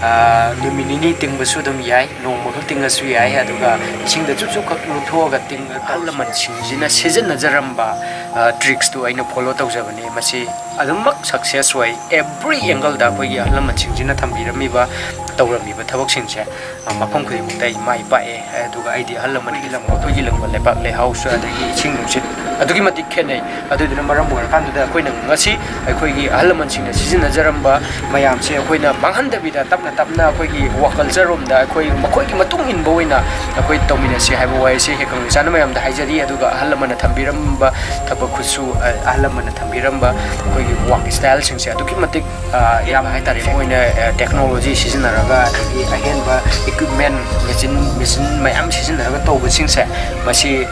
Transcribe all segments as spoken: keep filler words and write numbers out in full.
ꯅꯨꯃꯤꯠ ꯅꯤꯅꯤ ꯇꯤꯡꯕꯁꯨ ꯑꯗꯨꯝ ꯌꯥꯏ, ꯅꯣꯡꯃꯈꯛ ꯇꯤꯡꯉꯁꯨ ꯌꯥꯏ꯫ ꯑꯗꯨꯒ ꯏꯁꯤꯡꯗ ꯆꯨꯞ ꯆꯨꯞꯈꯛ ꯂꯨꯞꯊꯣꯛꯑꯒ ꯇꯤꯡ ꯑꯍꯜ ꯂꯃꯟꯁꯤꯡꯁꯤꯅ ꯁꯤꯖꯤꯟꯅꯖꯔꯝꯕ ꯇ꯭ꯔꯤꯛꯁꯇꯨ ꯑꯩꯅ ꯐꯣꯂꯣ ꯇꯧꯖꯕꯅꯤ꯫ ꯃꯁꯤ ꯑꯗꯨꯝꯃꯛ ꯁꯛꯁꯦꯁ ꯑꯣꯏ꯫ ꯑꯦꯕ꯭ꯔꯤ ꯑꯦꯡꯒꯜꯗ ꯑꯩꯈꯣꯏꯒꯤ ꯑꯍꯜ ꯂꯃꯟꯁꯤꯡꯁꯤꯅ ꯊꯝꯕꯤꯔꯝꯃꯤꯕ, ꯇꯧꯔꯝꯃꯤꯕ ꯊꯕꯛꯁꯤꯡꯁꯦ ꯃꯐꯝ ꯈꯨꯗꯤꯡꯃꯛꯇ ꯑꯩ ꯃꯥꯏ ꯄꯥꯛꯑꯦ꯫ ꯑꯗꯨꯒ ꯑꯩꯗꯤ ꯑꯍꯜ ꯂꯃꯟꯒꯤ ꯂꯝ, ꯑꯩꯈꯣꯏꯒꯤ ꯂꯝꯒ ꯂꯩꯕꯥꯛ ꯂꯩꯍꯥꯎꯁꯨ, ꯑꯗꯒꯤ ꯏꯁꯤꯡ ꯅꯨꯡꯁꯤꯠ ꯑꯗꯨꯛꯀꯤ ꯃꯇꯤꯛ ꯈꯦꯠꯅꯩ꯫ ꯑꯗꯨꯗꯨꯅ ꯃꯔꯝ ꯑꯣꯏꯔꯀꯥꯟꯗꯨꯗ ꯑꯩꯈꯣꯏꯅ ꯉꯁꯤ ꯑꯩꯈꯣꯏꯒꯤ ꯑꯍꯜ ꯂꯃꯟꯁꯤꯡꯅ ꯁꯤꯖꯤꯟꯅꯖꯔꯝꯕ ꯃꯌꯥꯝꯁꯦ ꯑꯩꯈꯣꯏꯅ ꯃꯥꯡꯍꯟꯗꯕꯤꯗ, ꯇꯞꯅ ꯇꯞꯅ ꯑꯩꯈꯣꯏꯒꯤ ꯋꯥꯈꯜꯆꯔꯣꯝꯗ ꯑꯩꯈꯣꯏ ꯃꯈꯣꯏꯒꯤ ꯃꯇꯨꯡ ꯏꯟꯕ ꯑꯣꯏꯅ ꯑꯩꯈꯣꯏ ꯇꯧꯃꯤꯟꯅꯁꯤ ꯍꯥꯏꯕ ꯋꯥꯍꯩꯁꯦ ꯍꯦꯛ ꯈꯪꯂꯩ ꯆꯥꯅ ꯃꯌꯥꯝꯗ ꯍꯥꯏꯖꯔꯤ꯫ ꯑꯗꯨꯒ ꯑꯍꯜ ꯂꯃꯟꯅ ꯊꯝꯕꯤꯔꯝꯕ ꯊꯕꯛ ꯈꯨꯠꯁꯨ, ꯑꯍꯜ ꯂꯃꯟꯅ ꯊꯝꯕꯤꯔꯝꯕ ꯑꯩꯈꯣꯏꯒꯤ ꯋꯥꯛ ꯁ꯭ꯇꯥꯏꯜꯁꯤꯡꯁꯦ ꯑꯗꯨꯛꯀꯤ ꯃꯇꯤꯛ ꯌꯥꯝ ꯍꯥꯏꯇꯥꯔꯦ, ꯃꯣꯏꯅ ꯇꯦꯛꯅꯣꯂꯣꯖꯤ ꯁꯤꯖꯤꯟꯅꯔꯒ, ꯑꯗꯒꯤ ꯑꯍꯦꯟꯕ ꯏꯀ꯭ꯋꯤꯞꯃꯦꯟ, ꯃꯦꯆꯤꯟ ꯃꯦꯆꯤꯟ ꯃꯌꯥꯝ ꯁꯤꯖꯤꯟꯅꯔꯒ ꯇꯧꯕꯁꯤꯡꯁꯦ, ꯃꯁꯤ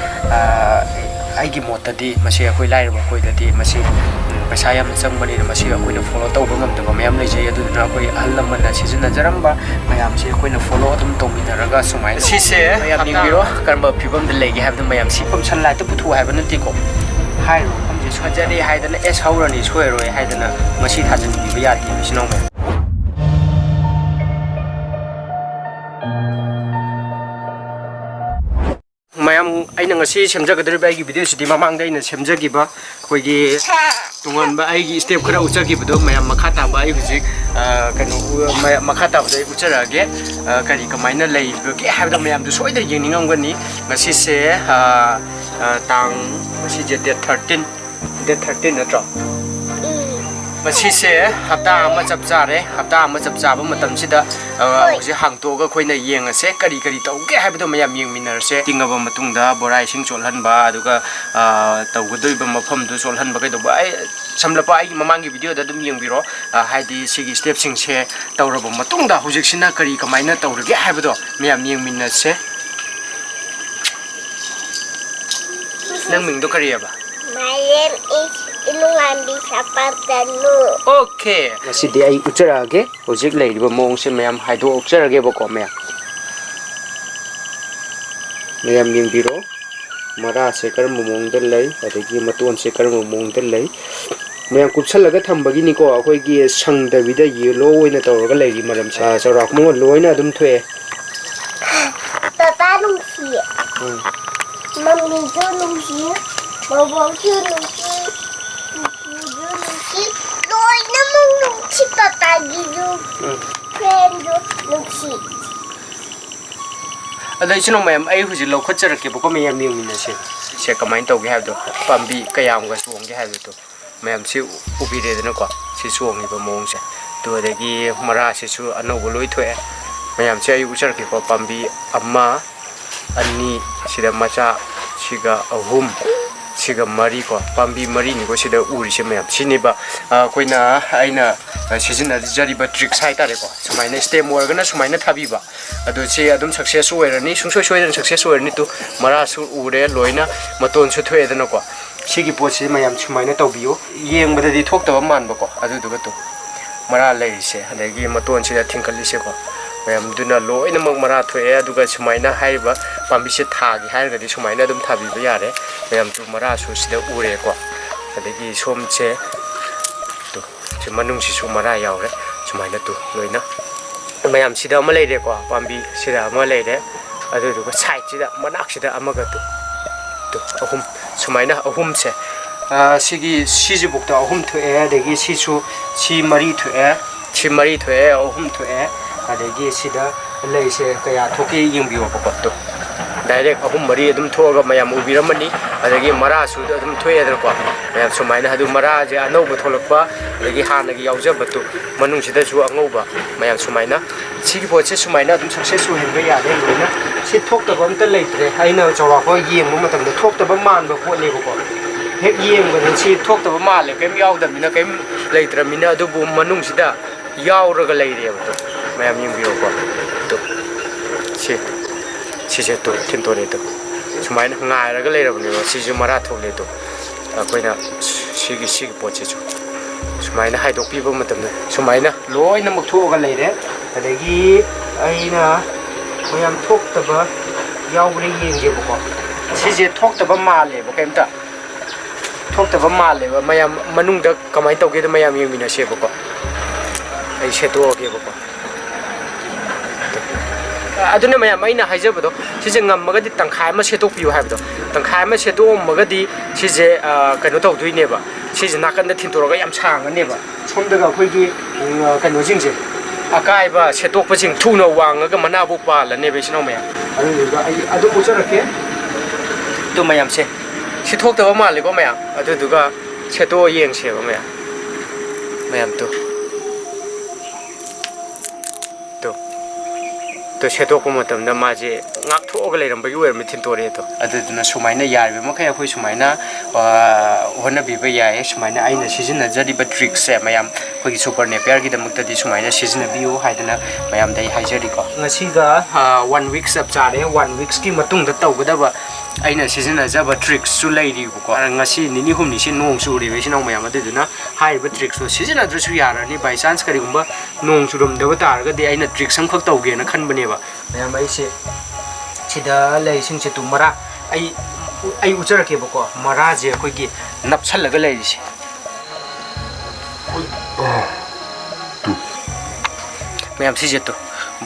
ꯑꯩꯒꯤ ꯃꯣꯠꯇꯗꯤ ꯃꯁꯤ ꯑꯩꯈꯣꯏ ꯂꯥꯏꯔꯕ ꯑꯩꯈꯣꯏꯗꯗꯤ ꯃꯁꯤ ꯄꯩꯁꯥ ꯌꯥꯝꯅ ꯆꯪꯕꯅꯤꯅ ꯃꯁꯤ ꯑꯩꯈꯣꯏꯅ ꯐꯣꯂꯣ ꯇꯧꯕ ꯉꯝꯗꯕ ꯃꯌꯥꯝ ꯂꯩꯖꯩ꯫ ꯑꯗꯨꯗꯨꯅ ꯑꯩꯈꯣꯏ ꯑꯍꯜ ꯂꯃꯟꯅ ꯁꯤꯖꯤꯟꯅꯖꯔꯝꯕ ꯃꯌꯥꯝꯁꯦ ꯑꯩꯈꯣꯏꯅ ꯐꯣꯂꯣ ꯑꯗꯨꯝ ꯇꯧꯃꯤꯟꯅꯔꯒ ꯁꯨꯃꯥꯏꯅ ꯁꯤꯁꯦ ꯃꯌꯥꯝ ꯌꯦꯡꯕꯤꯔꯣ, ꯀꯔꯝꯕ ꯐꯤꯕꯝꯗ ꯂꯩꯒꯦ ꯍꯥꯏꯕꯗꯣ꯫ ꯃꯌꯥꯝ ꯁꯤ ꯄꯝꯁꯟ ꯂꯥꯏꯠꯇ ꯄꯨꯊꯣꯛꯑꯣ ꯍꯥꯏꯕ ꯅꯠꯇꯦꯀꯣ, ꯍꯥꯏꯔꯤꯕ ꯃꯐꯝꯁꯦ ꯁꯣꯏꯖꯔꯦ ꯍꯥꯏꯗꯅ ꯑꯦꯁ ꯍꯧꯔꯅꯤ ꯁꯣꯏꯔꯣꯏ ꯍꯥꯏꯗꯅ ꯃꯁꯤ ꯊꯥꯖꯤꯟꯕꯤꯕ ꯌꯥꯗꯦ ꯏꯆꯤꯟ ꯏꯅꯥꯎ ꯃꯌꯥꯝ꯫ ꯃꯌꯥꯝ, ꯑꯩꯅ ꯉꯁꯤ ꯁꯦꯝꯖꯒꯗꯧꯔꯤꯕ ꯑꯩꯒꯤ ꯚꯤꯗꯤꯑꯣꯁꯤꯗꯤ ꯃꯃꯥꯡꯗ ꯑꯩꯅ ꯁꯦꯝꯖꯈꯤꯕ ꯑꯩꯈꯣꯏꯒꯤ ꯇꯣꯉꯥꯟꯕ ꯑꯩꯒꯤ ꯁ꯭ꯇꯦꯞ ꯈꯔ ꯎꯠꯆꯈꯤꯕꯗꯣ, ꯃꯌꯥꯝ ꯃꯈꯥ ꯇꯥꯕ ꯑꯩ ꯍꯧꯖꯤꯛ, ꯑ, ꯀꯩꯅꯣ, ꯎ-, ꯃ-, ꯃꯈꯥ ꯇꯥꯕꯗ ꯑꯩ ꯎꯠꯆꯔꯛꯑꯒꯦ꯫ ꯑ, ꯀꯔꯤ ꯀꯃꯥꯏꯅ ꯂꯩꯕꯒꯦ ꯍꯥꯏꯕꯗꯣ ꯃꯌꯥꯝꯗꯣ ꯁꯣꯏꯗꯅ ꯌꯦꯡꯅꯤꯡꯉꯝꯒꯅꯤ꯫ ꯉꯁꯤꯁꯦ, ꯑ, ꯑ, ꯇꯥꯡ, ꯉꯁꯤꯁꯦ ꯗꯦꯠ ꯊꯥꯔꯇꯤꯟ, ꯗꯦꯠ ꯊꯥꯔꯇꯤꯟ ꯅꯠꯇ꯭ꯔꯣ? ꯉꯁꯤꯁꯦ ꯍꯞꯇꯥ ꯑꯃ ꯆꯞ ꯆꯥꯔꯦ꯫ ꯍꯞꯇꯥ ꯑꯃ ꯆꯞ ꯆꯥꯕ ꯃꯇꯝꯁꯤꯗ, ꯑ, ꯍꯣꯏ꯫ ꯍꯧꯖꯤꯛ ꯍꯥꯡꯇꯣꯛꯑꯒ ꯑꯩꯈꯣꯏꯅ ꯌꯦꯡꯉꯁꯦ, ꯀꯔꯤ ꯀꯔꯤ ꯇꯧꯒꯦ ꯍꯥꯏꯕꯗꯣ ꯃꯌꯥꯝ ꯌꯦꯡꯃꯤꯟꯅꯔꯁꯦ꯫ ꯇꯤꯡꯉꯕ ꯃꯇꯨꯡꯗ ꯕꯣꯔꯥ ꯏꯁꯤꯡ ꯆꯣꯠꯍꯟꯕ, ꯑꯗꯨꯒ, ꯑ, ꯇꯧꯒꯗꯧꯔꯤꯕ ꯃꯐꯝꯗꯨ ꯆꯣꯠꯍꯟꯕ ꯀꯩꯗꯧꯕ, ꯑꯩ ꯁꯝꯂꯞꯄ ꯑꯩꯒꯤ ꯃꯃꯥꯡꯒꯤ ꯚꯤꯗꯤꯑꯣꯗ ꯑꯗꯨꯝ ꯌꯦꯡꯕꯤꯔꯣ꯫ ꯑ, ꯍꯥꯏꯗꯤ ꯁꯤꯒꯤ ꯁ꯭ꯇꯦꯞꯁꯤꯡꯁꯦ ꯇꯧꯔꯕ ꯃꯇꯨꯡꯗ ꯍꯧꯖꯤꯛꯁꯤꯅ ꯀꯔꯤ ꯀꯃꯥꯏꯅ ꯇꯧꯔꯒꯦ ꯍꯥꯏꯕꯗꯣ ꯃꯌꯥꯝ ꯌꯦꯡꯃꯤꯟꯅꯁꯦ꯫ ꯅꯪ ꯃꯤꯡꯗꯣ ꯀꯔꯤꯑꯕ? My name is ꯏꯂꯨꯉꯥꯟꯕꯤ ꯁꯄꯥꯝꯇꯅꯨ꯫ ꯑꯣꯀꯦ꯫ ꯉꯁꯤꯗꯤ ꯑꯩ ꯎꯠꯆꯔꯛꯑꯒꯦ꯫ ꯍꯧꯖꯤꯛ ꯂꯩꯔꯤꯕ ꯃꯑꯣꯡꯁꯦ ꯃꯌꯥꯝ ꯍꯥꯏꯗꯣꯛꯆꯔꯒꯦꯕꯀꯣ, ꯃꯌꯥꯝ꯫ ꯃꯌꯥꯝ ꯌꯦꯡꯕꯤꯔꯣ꯫ ꯃꯔꯥꯁꯦ ꯀꯔꯝꯕ ꯃꯑꯣꯡꯗ ꯂꯩ, ꯑꯗꯒꯤ ꯃꯇꯣꯟꯁꯦ ꯀꯔꯝꯕ ꯃꯑꯣꯡꯗ ꯂꯩ꯫ ꯃꯌꯥꯝ ꯀꯨꯞꯁꯜꯂꯒ ꯊꯝꯕꯒꯤꯅꯤꯀꯣ, ꯑꯩꯈꯣꯏꯒꯤ ꯁꯪꯗꯕꯤꯗ ꯌꯦꯂꯣ ꯑꯣꯏꯅ ꯇꯧꯔꯒ ꯂꯩꯔꯤ ꯃꯔꯝꯁꯦ꯫ ꯑꯥ, ꯆꯥꯎꯔꯥꯛꯄ ꯑꯃ ꯂꯣꯏꯅ ꯑꯗꯨꯝ ꯊꯣꯛꯑꯦ꯫ ꯄꯄꯥ ꯅꯨꯡꯁꯤ꯫ ꯎꯝ꯫ ꯃꯝꯃꯤꯁꯨ ꯅꯨꯡꯁꯤ, ꯕꯣꯕꯣꯛꯁꯨ ꯅꯨꯡꯁꯤ, ꯄꯨꯄꯨꯁꯨ ꯅꯨꯡꯁꯤ, ꯂꯣꯏꯅꯃꯛ ꯅꯨꯡꯁꯤ꯫ ꯄꯄꯥꯒꯤꯁꯨ, ꯎꯝ꯫ ꯐ꯭ꯔꯦꯟꯁꯨ ꯅꯨꯡꯁꯤ꯫ ꯑꯗꯣ ꯏꯆꯤꯟ ꯏꯅꯥꯎ ꯃꯌꯥꯝ, ꯑꯩ ꯍꯧꯖꯤꯛ ꯂꯧꯈꯠꯆꯔꯛꯀꯦꯕꯀꯣ, ꯃꯌꯥꯝ ꯌꯦꯡꯃꯤꯟꯅꯁꯦ꯫ ꯁꯦ ꯀꯃꯥꯏꯅ ꯇꯧꯒꯦ ꯍꯥꯏꯕꯗꯣ, ꯄꯥꯝꯕꯤ ꯀꯌꯥꯝꯒ ꯆꯣꯡꯒꯦ ꯍꯥꯏꯕꯗꯣ꯫ ꯃꯌꯥꯝꯁꯤ ꯎꯕꯤꯔꯦꯗꯅꯀꯣ, ꯁꯤ ꯆꯣꯡꯉꯤꯕ ꯃꯑꯣꯡꯁꯦ꯫ ꯑꯗꯨ ꯑꯗꯒꯤ ꯃꯔꯥꯁꯤꯁꯨ ꯑꯅꯧꯕ ꯂꯣꯏ ꯊꯣꯛꯑꯦ꯫ ꯃꯌꯥꯝꯁꯦ ꯑꯩ ꯎꯠꯆꯔꯛꯀꯦꯀꯣ, ꯄꯥꯝꯕꯤ ꯑꯃ, ꯑꯅꯤ, ꯁꯤꯗ ꯃꯆꯥ, ꯁꯤꯒ ꯑꯍꯨꯝ, ꯁꯤꯒ ꯃꯔꯤꯀꯣ, ꯄꯥꯝꯕꯤ ꯃꯔꯤꯅꯤꯀꯣ ꯁꯤꯗ ꯎꯔꯤꯁꯦ ꯃꯌꯥꯝ꯫ ꯁꯤꯅꯦꯕ, ꯑ, ꯑꯩꯈꯣꯏꯅ, ꯑꯩꯅ ꯁꯤꯖꯤꯟꯅꯖꯔꯤꯕ tricks ꯍꯥꯏꯇꯥꯔꯦꯀꯣ꯫ ꯁꯨꯃꯥꯏꯅ stem ꯑꯣꯏꯔꯒꯅ ꯁꯨꯃꯥꯏꯅ ꯊꯥꯕꯤꯕ꯫ ꯑꯗꯨ ꯁꯤ ꯑꯗꯨꯝ success ꯑꯣꯏꯔꯅꯤ, ꯁꯨꯡꯁꯣꯏ ꯁꯣꯏꯗꯅ success ꯑꯣꯏꯔꯅꯤ꯫ ꯇꯨ, ꯃꯔꯥꯁꯨ ꯎꯔꯦ ꯂꯣꯏꯅ, ꯃꯇꯣꯟꯁꯨ ꯊꯣꯛꯑꯦꯗꯅꯀꯣ꯫ ꯁꯤꯒꯤ ꯄꯣꯠꯁꯤ ꯃꯌꯥꯝ ꯁꯨꯃꯥꯏꯅ ꯇꯧꯕꯤꯌꯨ꯫ ꯌꯦꯡꯕꯗꯗꯤ ꯊꯣꯛꯇꯕ ꯃꯥꯟꯕꯀꯣ, ꯑꯗꯨꯗꯨꯒ ꯇꯨ, ꯃꯔꯥ ꯂꯩꯔꯤꯁꯦ, ꯑꯗꯒꯤ ꯃꯇꯣꯟꯁꯤꯗ ꯊꯤꯡꯀꯠꯂꯤꯁꯦꯀꯣ, ꯃꯌꯥꯝꯗꯨꯅ ꯂꯣꯏꯅꯃꯛ ꯃꯔꯥ ꯊꯣꯛꯑꯦ꯫ ꯑꯗꯨꯒ ꯁꯨꯃꯥꯏꯅ ꯍꯥꯏꯔꯤꯕ ꯄꯥꯝꯕꯤꯁꯦ ꯊꯥꯒꯦ ꯍꯥꯏꯔꯒꯗꯤ ꯁꯨꯃꯥꯏꯅ ꯑꯗꯨꯝ ꯊꯥꯕꯤꯕ ꯌꯥꯔꯦ꯫ ꯃꯌꯥꯝ ꯇꯨ, ꯃꯔꯥꯁꯨ ꯁꯤꯗ ꯎꯔꯦꯀꯣ, ꯑꯗꯒꯤ ꯁꯣꯝꯁꯦ ꯇꯨ, ꯁꯤ ꯃꯅꯨꯡꯁꯤꯁꯨ ꯃꯔꯥ ꯌꯥꯎꯔꯦ꯫ ꯁꯨꯃꯥꯏꯅ ꯇꯨ, ꯂꯣꯏꯅ ꯃꯌꯥꯝꯁꯤꯗ ꯑꯃ ꯂꯩꯔꯦꯀꯣ, ꯄꯥꯝꯕꯤ ꯁꯤꯗ ꯑꯃ ꯂꯩꯔꯦ, ꯑꯗꯨꯗꯨꯒ sideꯁꯤꯗ, ꯃꯅꯥꯛꯁꯤꯗ ꯑꯃꯒ ꯇꯨ, ꯇꯨ, ꯑꯍꯨꯝ, ꯁꯨꯃꯥꯏꯅ ꯑꯍꯨꯝꯁꯦ, ꯑ, ꯁꯤꯒꯤ, ꯁꯤꯁꯤꯕꯨꯛꯇ ꯑꯍꯨꯝ ꯊꯣꯛꯑꯦ, ꯑꯗꯒꯤ ꯁꯤꯁꯨ, ꯁꯤ ꯃꯔꯤ ꯊꯣꯛꯑꯦ, ꯁꯤ ꯃꯔꯤ ꯊꯣꯛꯑꯦ, ꯑꯍꯨꯝ ꯊꯣꯛꯑꯦ, ꯑꯗꯒꯤ ꯁꯤꯗ ꯂꯩꯁꯦ ꯀꯌꯥ ꯊꯣꯛꯀꯦ ꯌꯦꯡꯕꯤꯌꯣꯕꯀꯣ꯫ ꯇꯨ, direct ꯑꯍꯨꯝ ꯃꯔꯤ ꯑꯗꯨꯝ ꯊꯣꯛꯑꯒ ꯃꯌꯥꯝ ꯎꯕꯤꯔꯝꯃꯅꯤ꯫ ꯑꯗꯒꯤ ꯃꯔꯥꯁꯨ ꯑꯗꯨꯝ ꯊꯣꯛꯑꯦꯗꯅꯀꯣ ꯃꯌꯥꯝ, ꯁꯨꯃꯥꯏꯅ ꯑꯗꯨ ꯃꯔꯥꯁꯦ ꯑꯅꯧꯕ ꯊꯣꯛꯂꯛꯄ, ꯑꯗꯒꯤ ꯍꯥꯟꯅꯒꯤ ꯌꯥꯎꯖꯕꯗꯨ ꯃꯅꯨꯡꯁꯤꯗꯁꯨ ꯑꯉꯧꯕ ꯃꯌꯥꯝ, ꯁꯨꯃꯥꯏꯅ ꯁꯤꯒꯤ ꯄꯣꯠꯁꯦ ꯁꯨꯃꯥꯏꯅ ꯑꯗꯨꯝ success ꯑꯣꯏꯍꯟꯕ ꯌꯥꯔꯦ ꯂꯣꯏꯅ꯫ ꯁꯤ ꯊꯣꯛꯇꯕ ꯑꯝꯇ ꯂꯩꯇ꯭ꯔꯦ꯫ ꯑꯩꯅ ꯆꯥꯎꯔꯥꯛꯄ ꯌꯦꯡꯕ ꯃꯇꯝꯗ ꯊꯣꯛꯇꯕ ꯃꯥꯟꯕ ꯄꯣꯠꯅꯦꯕꯀꯣ꯫ ꯍꯦꯛ ꯌꯦꯡꯕꯗ ꯁꯤ ꯊꯣꯛꯇꯕ ꯃꯥꯜꯂꯦ, ꯀꯔꯤꯝ ꯌꯥꯎꯗꯕꯅꯤꯅ, ꯀꯔꯤꯝ ꯂꯩꯇ꯭ꯔꯕꯅꯤꯅ, ꯑꯗꯨꯕꯨ ꯃꯅꯨꯡꯁꯤꯗ ꯌꯥꯎꯔꯒ ꯂꯩꯔꯦꯕ꯫ ꯇꯨ, ꯃꯌꯥꯝ ꯌꯦꯡꯕꯤꯌꯨꯀꯣ꯫ ꯇꯨ, ꯁꯤ, ꯁꯤꯁꯦ ꯇꯨ, ꯊꯤꯟꯇꯣꯔꯛꯑꯦ ꯇꯨ꯫ ꯁꯨꯃꯥꯏꯅ ꯉꯥꯏꯔꯒ ꯂꯩꯔꯕꯅꯦꯕ꯫ ꯁꯤꯁꯨ ꯃꯔꯥ ꯊꯣꯛꯂꯦ ꯇꯨ꯫ ꯑꯩꯈꯣꯏꯅ ꯁꯤꯒꯤ, ꯁꯤꯒꯤ ꯄꯣꯠꯁꯤꯁꯨ ꯁꯨꯃꯥꯏꯅ ꯍꯥꯏꯗꯣꯛꯄꯤꯕ ꯃꯇꯝꯗ ꯁꯨꯃꯥꯏꯅ ꯂꯣꯏꯅꯃꯛ ꯊꯣꯛꯑꯒ ꯂꯩꯔꯦ꯫ ꯑꯗꯒꯤ ꯑꯩꯅ ꯃꯌꯥꯝ ꯊꯣꯛꯇꯕ ꯌꯥꯎꯕ꯭ꯔꯥ ꯌꯦꯡꯒꯦꯕꯀꯣ꯫ ꯁꯤꯁꯦ ꯊꯣꯛꯇꯕ ꯃꯥꯜꯂꯦꯕ ꯀꯩꯝꯇ꯫ ꯊꯣꯛꯇꯕ ꯃꯥꯜꯂꯦꯕ꯫ ꯃꯌꯥꯝ ꯃꯅꯨꯡꯗ ꯀꯃꯥꯏꯅ ꯇꯧꯒꯦꯗꯣ ꯃꯌꯥꯝ ꯌꯦꯡꯃꯤꯟꯅꯁꯦꯕꯀꯣ꯫ ꯑꯩ ꯁꯦꯠꯇꯣꯛꯑꯒꯦꯕꯀꯣ꯫ ꯑꯗꯨꯅ ꯃꯌꯥꯝ, ꯑꯩꯅ ꯍꯥꯏꯖꯕꯗꯣ, ꯁꯤꯁꯦ ꯉꯝꯃꯒꯗꯤ ꯇꯪꯈꯥꯏ ꯑꯃ ꯁꯦꯠꯇꯣꯛꯄꯤꯌꯨ ꯍꯥꯏꯕꯗꯣ, ꯇꯪꯈꯥꯏ ꯑꯃ ꯁꯦꯠꯇꯣꯛꯑꯝꯃꯒꯗꯤ ꯁꯤꯁꯦ, ꯑ, ꯀꯩꯅꯣ ꯇꯧꯗꯣꯏꯅꯦꯕ꯫ ꯁꯤꯁꯦ ꯅꯥꯀꯟꯗ ꯊꯤꯟꯇꯣꯔꯛꯑꯒ ꯌꯥꯝ ꯁꯥꯡꯉꯅꯦꯕ꯫ ꯁꯣꯝꯗꯒ ꯑꯩꯈꯣꯏꯒꯤ, ꯎꯝ, ꯀꯩꯅꯣꯁꯤꯡꯁꯦ, ꯑꯀꯥꯏꯕ ꯁꯦꯠꯇꯣꯛꯄꯁꯤꯡ ꯊꯨꯅ ꯋꯥꯡꯉꯒ ꯃꯅꯥꯕꯨ ꯄꯥꯜꯂꯅꯦꯕ, ꯏꯆꯤꯟ ꯏꯅꯥꯎ ꯃꯌꯥꯝ꯫ ꯑꯗꯨꯗꯨꯒ ꯑꯩ ꯑꯗꯨꯝ ꯎꯠꯆꯔꯛꯀꯦ꯫ ꯑꯗꯨ ꯃꯌꯥꯝꯁꯦ, ꯁꯤ ꯊꯣꯛꯇꯕ ꯃꯥꯜꯂꯦꯀꯣ ꯃꯌꯥꯝ? ꯑꯗꯨꯗꯨꯒ ꯁꯦꯠꯇꯣꯛꯑ ꯌꯦꯡꯁꯦꯕ ꯃꯌꯥꯝ꯫ ꯃꯌꯥꯝ ꯇꯨ꯫ ꯇꯨ꯫ ꯇꯨ ꯁꯦꯠꯇꯣꯛꯄ ꯃꯇꯝꯗ ꯃꯥꯁꯦ ꯉꯥꯛꯊꯣꯛꯑꯒ ꯂꯩꯔꯝꯕꯒꯤ ꯑꯣꯏꯔꯝꯃꯤ, ꯊꯤꯟꯇꯣꯔꯛꯑꯦ ꯇꯨ꯫ ꯑꯗꯨꯗꯨꯅ ꯁꯨꯃꯥꯏꯅ ꯌꯥꯔꯤꯕ ꯃꯈꯩ ꯑꯩꯈꯣꯏ ꯁꯨꯃꯥꯏꯅ, ꯑ, ꯍꯣꯠꯅꯕꯤꯕ ꯌꯥꯏꯌꯦ꯫ ꯁꯨꯃꯥꯏꯅ ꯑꯩꯅ ꯁꯤꯖꯤꯟꯅꯖꯔꯤꯕ trickꯁꯦ ꯃꯌꯥꯝ ꯑꯩꯈꯣꯏꯒꯤ super napierꯒꯤꯗꯃꯛꯇꯗꯤ ꯁꯨꯃꯥꯏꯅ ꯁꯤꯖꯤꯟꯅꯕꯤꯌꯨ ꯍꯥꯏꯗꯅ ꯃꯌꯥꯝꯗ ꯑꯩ ꯍꯥꯏꯖꯔꯤꯀꯣ꯫ ꯉꯁꯤꯒ, ꯑ, one week ꯆꯞ ꯆꯥꯔꯦ꯫ One weekꯁꯀꯤ ꯃꯇꯨꯡꯗ ꯇꯧꯒꯗꯕ ꯑꯩꯅ ꯁꯤꯖꯤꯟꯅꯖꯕ tricksꯁꯨ ꯂꯩꯔꯤꯕꯀꯣ꯫ ꯉꯁꯤ ꯅꯤꯅꯤ ꯍꯨꯝꯅꯤꯁꯤ ꯅꯣꯡ ꯆꯨꯔꯤꯕ, ꯏꯆꯤꯟ ꯏꯅꯥꯎ ꯃꯌꯥꯝ, ꯑꯗꯨꯗꯨꯅ ꯍꯥꯏꯔꯤꯕ tricksꯇꯣ ꯁꯤꯖꯤꯟꯅꯗ꯭ꯔꯁꯨ ꯌꯥꯔꯅꯤ꯫ By chance ꯀꯔꯤꯒꯨꯝꯕ ꯅꯣꯡ ꯆꯨꯔꯝꯗꯕ ꯇꯥꯔꯒꯗꯤ ꯑꯩꯅ tricks ꯑꯃꯈꯛ ꯇꯧꯒꯦꯅ ꯈꯟꯕꯅꯦꯕ꯫ ꯃꯌꯥꯝ, ꯑꯩꯁꯦ ꯁꯤꯗ ꯂꯩꯔꯤꯁꯤꯡꯁꯦ ꯇꯨ ꯃꯔꯥ, ꯑꯩ, ꯑꯩ ꯎꯠꯆꯔꯛꯀꯦꯕꯀꯣ꯫ ꯃꯔꯥꯁꯦ ꯑꯩꯈꯣꯏꯒꯤ ꯅꯞꯁꯜꯂꯒ ꯂꯩꯔꯤꯁꯦ꯫ ꯃꯌꯥꯝ, ꯁꯤꯁꯦ ꯇꯨ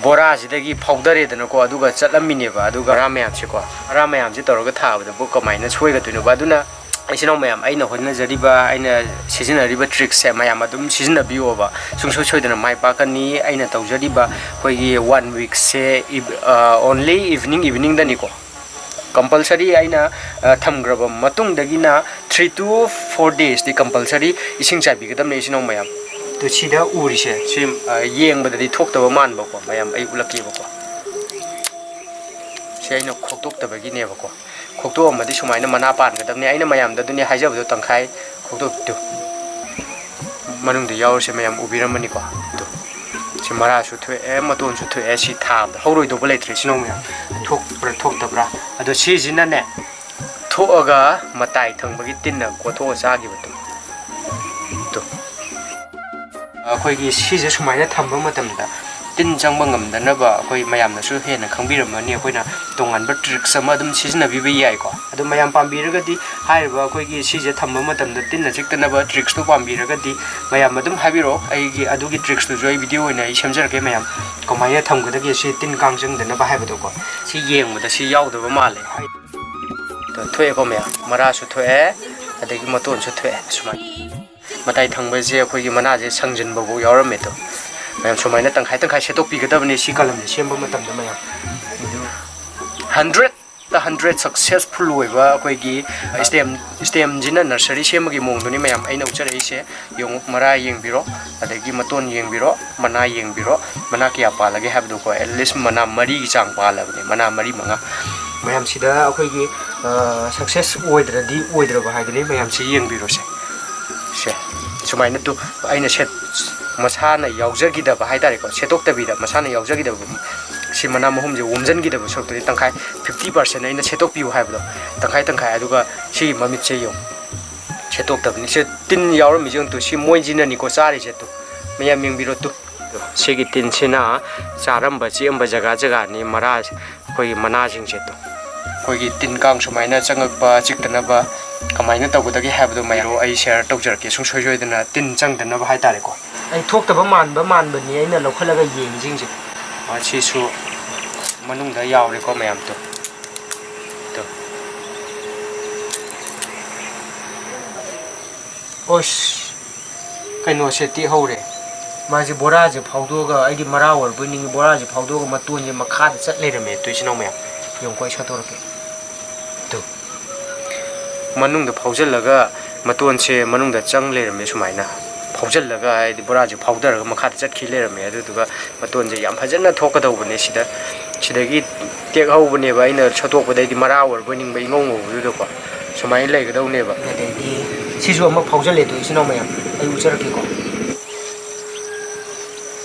ꯕꯣꯔꯥꯁꯤꯗꯒꯤ ꯐꯥꯎꯗꯔꯦꯗꯅꯀꯣ, ꯑꯗꯨꯒ ꯆꯠꯂꯝꯃꯤꯅꯦꯕ꯫ ꯑꯗꯨꯒ ꯃꯔꯥ ꯃꯌꯥꯝꯁꯦꯀꯣ, ꯃꯔꯥ ꯃꯌꯥꯝꯁꯦ ꯇꯧꯔꯒ ꯊꯥꯕꯗꯕꯨ ꯀꯃꯥꯏꯅ ꯁꯣꯏꯒꯗꯣꯏꯅꯣꯕ? ꯑꯗꯨꯅ ꯏꯆꯤꯟ ꯏꯅꯥꯎ ꯃꯌꯥꯝ, ꯑꯩꯅ ꯍꯣꯠꯅꯖꯔꯤꯕ, ꯑꯩꯅ ꯁꯤꯖꯤꯟꯅꯔꯤꯕ tricksꯁꯦ ꯃꯌꯥꯝ ꯑꯗꯨꯝ ꯁꯤꯖꯤꯟꯅꯕꯤꯌꯣꯕ, ꯁꯨꯡꯁꯣꯏ ꯁꯣꯏꯗꯅ ꯃꯥꯏ ꯄꯥꯛꯀꯅꯤ꯫ ꯑꯩꯅ ꯇꯧꯖꯔꯤꯕ ꯑꯩꯈꯣꯏꯒꯤ one weekꯁꯦ ꯏꯚ-, ꯑ, only evening, eveningꯗꯅꯤꯀꯣ꯫ Compulsory ꯑꯩꯅ, ꯑ, ꯊꯝꯈ꯭ꯔꯕ ꯃꯇꯨꯡꯗꯒꯤꯅ three to four daysꯇꯤ compulsory ꯏꯁꯤꯡ ꯆꯥꯏꯕꯤꯒꯗꯕꯅꯦ, ꯏꯆꯤꯟ ꯏꯅꯥꯎ ꯃꯌꯥꯝ꯫ ꯑꯗꯨ ꯁꯤꯗ ꯎꯔꯤꯁꯦ, ꯁꯤ, ꯑ, ꯌꯦꯡꯕꯗꯗꯤ ꯊꯣꯛꯇꯕ ꯃꯥꯟꯕꯀꯣ, ꯃꯌꯥꯝ, ꯑꯩ ꯎꯠꯂꯛꯀꯦꯕꯀꯣ꯫ ꯁꯤ ꯑꯩꯅ ꯈꯣꯛꯇꯣꯛꯇꯕꯒꯤꯅꯦꯕꯀꯣ꯫ ꯈꯣꯛꯇꯣꯛꯑꯝꯃꯗꯤ ꯁꯨꯃꯥꯏꯅ ꯃꯅꯥ ꯄꯥꯟꯒꯗꯕꯅꯦ꯫ ꯑꯩꯅ ꯃꯌꯥꯝꯗ ꯑꯗꯨꯅꯦ ꯍꯥꯏꯖꯕꯗꯣ, ꯇꯪꯈꯥꯏ ꯈꯣꯛꯇꯣꯛꯇꯨ꯫ ꯃꯅꯨꯡꯗ ꯌꯥꯎꯔꯤꯁꯦ ꯃꯌꯥꯝ ꯎꯕꯤꯔꯝꯃꯅꯤꯀꯣ꯫ ꯑꯗꯨ ꯁꯤ ꯃꯔꯥꯁꯨ ꯊꯣꯛꯑꯦ, ꯃꯇꯣꯟꯁꯨ ꯊꯣꯛꯑꯦ꯫ ꯁꯤ ꯊꯥꯕꯗ ꯍꯧꯔꯣꯏꯗꯧꯕ ꯂꯩꯇ꯭ꯔꯦ, ꯏꯆꯤꯟ ꯏꯅꯥꯎ ꯃꯌꯥꯝ꯫ ꯊꯣꯛꯄ꯭ꯔꯥ ꯊꯣꯛꯇꯕ꯭ꯔꯥ? ꯑꯗꯣ ꯁꯤꯁꯤꯅꯅꯦ, ꯊꯣꯛꯑꯒ ꯃꯇꯥꯏ ꯊꯪꯕꯒꯤ ꯇꯤꯟꯅ ꯀꯣꯠꯊꯣꯛꯑ ꯆꯥꯈꯤꯕꯗꯣ꯫ ꯇꯨ꯫ ꯑꯩꯈꯣꯏꯒꯤ ꯁꯤꯁꯦ ꯁꯨꯃꯥꯏꯅ ꯊꯝꯕ ꯃꯇꯝꯗ ꯇꯤꯟ ꯆꯪꯕ ꯉꯝꯗꯅꯕ ꯑꯩꯈꯣꯏ ꯃꯌꯥꯝꯅꯁꯨ ꯍꯦꯟꯅ ꯈꯪꯕꯤꯔꯝꯃꯅꯤ, ꯑꯩꯈꯣꯏꯅ ꯇꯣꯉꯥꯟꯕ tricks ꯑꯃ ꯑꯗꯨꯝ ꯁꯤꯖꯤꯟꯅꯕꯤꯕ ꯌꯥꯏꯀꯣ꯫ ꯑꯗꯣ ꯃꯌꯥꯝ ꯄꯥꯝꯕꯤꯔꯒꯗꯤ ꯍꯥꯏꯔꯤꯕ ꯑꯩꯈꯣꯏꯒꯤ ꯁꯤꯁꯦ ꯊꯝꯕ ꯃꯇꯝꯗ ꯇꯤꯟꯅ ꯆꯤꯛꯇꯅꯕ tricks ꯇꯣ ꯄꯥꯝꯕꯤꯔꯒꯗꯤ ꯃꯌꯥꯝ ꯑꯗꯨꯝ ꯍꯥꯏꯕꯤꯔꯛꯑꯣ꯫ ꯑꯩꯒꯤ ꯑꯗꯨꯒꯤ tricks ꯇꯨꯁꯨ ꯑꯩ video ꯑꯣꯏꯅ ꯑꯩ ꯁꯦꯝꯖꯔꯛꯀꯦ ꯃꯌꯥꯝ꯫ ꯀꯃꯥꯏꯅ ꯊꯝꯒꯗꯒꯦ ꯁꯤ ꯇꯤꯟ ꯀꯥꯡ ꯆꯪꯗꯅꯕ ꯍꯥꯏꯕꯗꯣꯀꯣ꯫ ꯁꯤ ꯌꯦꯡꯕꯗ ꯁꯤ ꯌꯥꯎꯗꯕ ꯃꯥꯜꯂꯦ꯫ ꯑꯗꯣ ꯊꯣꯛꯑꯦꯀꯣ ꯃꯌꯥꯝ, ꯃꯔꯥꯁꯨ ꯊꯣꯛꯑꯦ, ꯑꯗꯒꯤ ꯃꯇꯣꯟꯁꯨ ꯊꯣꯛꯑꯦ꯫ ꯁꯨꯃꯥꯏꯅ ꯃꯇꯥꯏ ꯊꯪꯕꯁꯦ ꯑꯩꯈꯣꯏꯒꯤ ꯃꯅꯥꯁꯦ ꯁꯪꯖꯤꯟꯕꯐꯥꯎ ꯌꯥꯎꯔꯝꯃꯦ꯫ ꯑꯗꯣ ꯃꯌꯥꯝ ꯁꯨꯃꯥꯏꯅ ꯇꯪꯈꯥꯏ ꯇꯪꯈꯥꯏ ꯁꯦꯠꯇꯣꯛꯄꯤꯒꯗꯕꯅꯤ ꯁꯤ ꯀꯂꯝꯁꯦ ꯁꯦꯝꯕ ꯃꯇꯝꯗ ꯃꯌꯥꯝ꯫ ꯑꯗꯨ hundred ꯇ hundred successful ꯑꯣꯏꯕ ꯑꯩꯈꯣꯏꯒꯤ stem, stem ꯁꯤꯅ nursery ꯁꯦꯝꯕꯒꯤ ꯃꯑꯣꯡꯗꯨꯅꯤ ꯃꯌꯥꯝ ꯑꯩꯅ ꯎꯠꯆꯔꯛꯏꯁꯦ꯫ ꯌꯦꯡꯉꯨ, ꯃꯔꯥ ꯌꯦꯡꯕꯤꯔꯣ, ꯑꯗꯒꯤ ꯃꯇꯣꯟ ꯌꯦꯡꯕꯤꯔꯣ, ꯃꯅꯥ ꯌꯦꯡꯕꯤꯔꯣ, ꯃꯅꯥ ꯀꯌꯥ ꯄꯥꯜꯂꯒꯦ ꯍꯥꯏꯕꯗꯣꯀꯣ꯫ At least ꯃꯅꯥ ꯃꯔꯤꯒꯤ ꯆꯥꯡ ꯄꯥꯜꯂꯕꯅꯦ, ꯃꯅꯥ ꯃꯔꯤ ꯃꯉꯥ꯫ ꯃꯌꯥꯝꯁꯤꯗ ꯑꯩꯈꯣꯏꯒꯤ success ꯑꯣꯏꯗ꯭ꯔꯗꯤ ꯑꯣꯏꯗ꯭ꯔꯕ ꯍꯥꯏꯗꯨꯅꯤ꯫ ꯃꯌꯥꯝꯁꯤ ꯌꯦꯡꯕꯤꯔꯣꯁꯦ꯫ ꯁꯦ, ꯁꯨꯃꯥꯏꯅ ꯇꯨ ꯑꯩꯅ ꯁꯦꯠ ꯃꯁꯥꯅ ꯌꯥꯎꯖꯈꯤꯗꯕ ꯍꯥꯏꯇꯥꯔꯦꯀꯣ, ꯁꯦꯠꯇꯣꯛꯇꯕꯤꯗ ꯃꯁꯥꯅ ꯌꯥꯎꯖꯈꯤꯗꯕ ꯁꯤ ꯃꯅꯥ ꯃꯍꯨꯝꯁꯦ ꯋꯣꯝꯁꯤꯟꯈꯤꯗꯕ ꯁꯔꯨꯛꯇꯨꯗꯤ ꯇꯪꯈꯥꯏ, fifty percent ꯑꯩꯅ ꯁꯦꯠꯇꯣꯛꯄꯤꯌꯨ ꯍꯥꯏꯕꯗꯣ, ꯇꯪꯈꯥꯏ ꯇꯪꯈꯥꯏ꯫ ꯑꯗꯨꯒ ꯁꯤꯒꯤ ꯃꯃꯤꯠꯁꯦ ꯌꯦꯡꯉꯨ, ꯁꯦꯠꯇꯣꯛꯇꯕꯅꯤ꯫ ꯁꯤ ꯇꯤꯟ ꯌꯥꯎꯔꯝꯃꯤꯁꯦ ꯌꯦꯡꯉꯨ ꯇꯨ, ꯁꯤ ꯃꯣꯏꯁꯤꯅꯅꯤꯀꯣ ꯆꯥꯔꯤꯁꯦ ꯇꯨ꯫ ꯃꯌꯥꯝ ꯌꯦꯡꯕꯤꯔꯣ ꯇꯨ꯫ ꯁꯤꯒꯤ ꯇꯤꯟꯁꯤꯅ ꯆꯥꯔꯝꯕ ꯆꯤꯛꯑꯝꯕ ꯖꯒꯥ ꯖꯒꯥꯅꯤ ꯃꯔꯥ ꯑꯩꯈꯣꯏꯒꯤ ꯃꯅꯥꯁꯤꯡꯁꯦ ꯇꯨ꯫ ꯑꯩꯈꯣꯏꯒꯤ ꯇꯤꯟ ꯀꯥꯡ ꯁꯨꯃꯥꯏꯅ ꯆꯪꯉꯛꯄ, ꯆꯤꯛꯇꯅꯕ ꯀꯃꯥꯏꯅ ꯇꯧꯒꯗꯒꯦ ꯍꯥꯏꯕꯗꯣ ꯃꯌꯥꯝ ꯑꯩ share ꯇꯧꯖꯔꯛꯀꯦ, ꯁꯨꯡꯁꯣꯏ ꯁꯣꯏꯗꯅ ꯇꯤꯟ ꯆꯪꯗꯅꯕ ꯍꯥꯏꯇꯥꯔꯦꯀꯣ꯫ ꯑꯩ ꯊꯣꯛꯇꯕ ꯃꯥꯟꯕ ꯃꯥꯟꯕꯅꯤ ꯑꯩꯅ ꯂꯧꯈꯠꯂꯒ ꯌꯦꯡꯉꯤꯁꯤꯡꯁꯦ꯫ ꯑꯁꯤꯁꯨ ꯃꯅꯨꯡꯗ ꯌꯥꯎꯔꯦꯀꯣ ꯃꯌꯥꯝ ꯇꯨ꯫ ꯇꯨ꯫ ꯑꯣꯁ, ꯀꯩꯅꯣꯁꯦ ꯇꯦꯛꯍꯧꯔꯦ꯫ ꯃꯥꯁꯦ ꯕꯣꯔꯥꯁꯦ ꯐꯥꯎꯗꯣꯛꯑꯒ, ꯑꯩꯗꯤ ꯃꯔꯥ ꯑꯣꯏꯔꯕꯣꯏ ꯅꯤꯡꯉꯤ, ꯕꯣꯔꯥꯁꯦ ꯐꯥꯎꯗꯣꯛꯑꯒ ꯃꯇꯣꯟꯁꯦ ꯃꯈꯥꯗ ꯆꯠ ꯂꯩꯔꯝꯃꯦ꯫ ꯇꯨ ꯏꯆꯤꯟ ꯏꯅꯥꯎ ꯃꯌꯥꯝ, ꯌꯦꯡꯉꯨꯀꯣ, ꯑꯩ ꯁꯠꯇꯣꯔꯛꯀꯦ꯫ ꯇꯨ꯫ ꯃꯅꯨꯡꯗ ꯐꯥꯎꯖꯤꯜꯂꯒ ꯃꯇꯣꯟꯁꯦ ꯃꯅꯨꯡꯗ ꯆꯪ ꯂꯩꯔꯝꯃꯦ ꯁꯨꯃꯥꯏꯅ꯫ ꯐꯥꯎꯖꯤꯜꯂꯒ, ꯍꯥꯏꯗꯤ ꯕꯣꯔꯥꯁꯦ ꯐꯥꯎꯗꯔꯒ ꯃꯈꯥꯗ ꯆꯠꯈꯤ ꯂꯩꯔꯝꯃꯦ꯫ ꯑꯗꯨꯗꯨꯒ ꯃꯇꯣꯟꯁꯦ ꯌꯥꯝ ꯐꯖꯅ ꯊꯣꯛꯀꯗꯧꯕꯅꯦ ꯁꯤꯗ꯫ ꯁꯤꯗꯒꯤ ꯇꯦꯛꯍꯧꯕꯅꯦꯕ, ꯑꯩꯅ ꯁꯠꯇꯣꯛꯄꯗꯩꯗꯤ ꯃꯔꯥ ꯑꯣꯏꯔꯕꯣꯏ ꯅꯤꯡꯕ, ꯏꯉꯧ ꯉꯧꯕꯗꯨꯗꯀꯣ꯫ ꯁꯨꯃꯥꯏꯅ ꯂꯩꯒꯗꯧꯅꯦꯕ꯫ ꯑꯗꯒꯤ ꯁꯤꯁꯨ ꯑꯃ ꯐꯥꯎꯖꯜꯂꯦ꯫ ꯑꯗꯣ ꯏꯆꯤꯟ ꯏꯅꯥꯎ ꯃꯌꯥꯝ, ꯑꯩ ꯎꯠꯆꯔꯛꯀꯦꯀꯣ꯫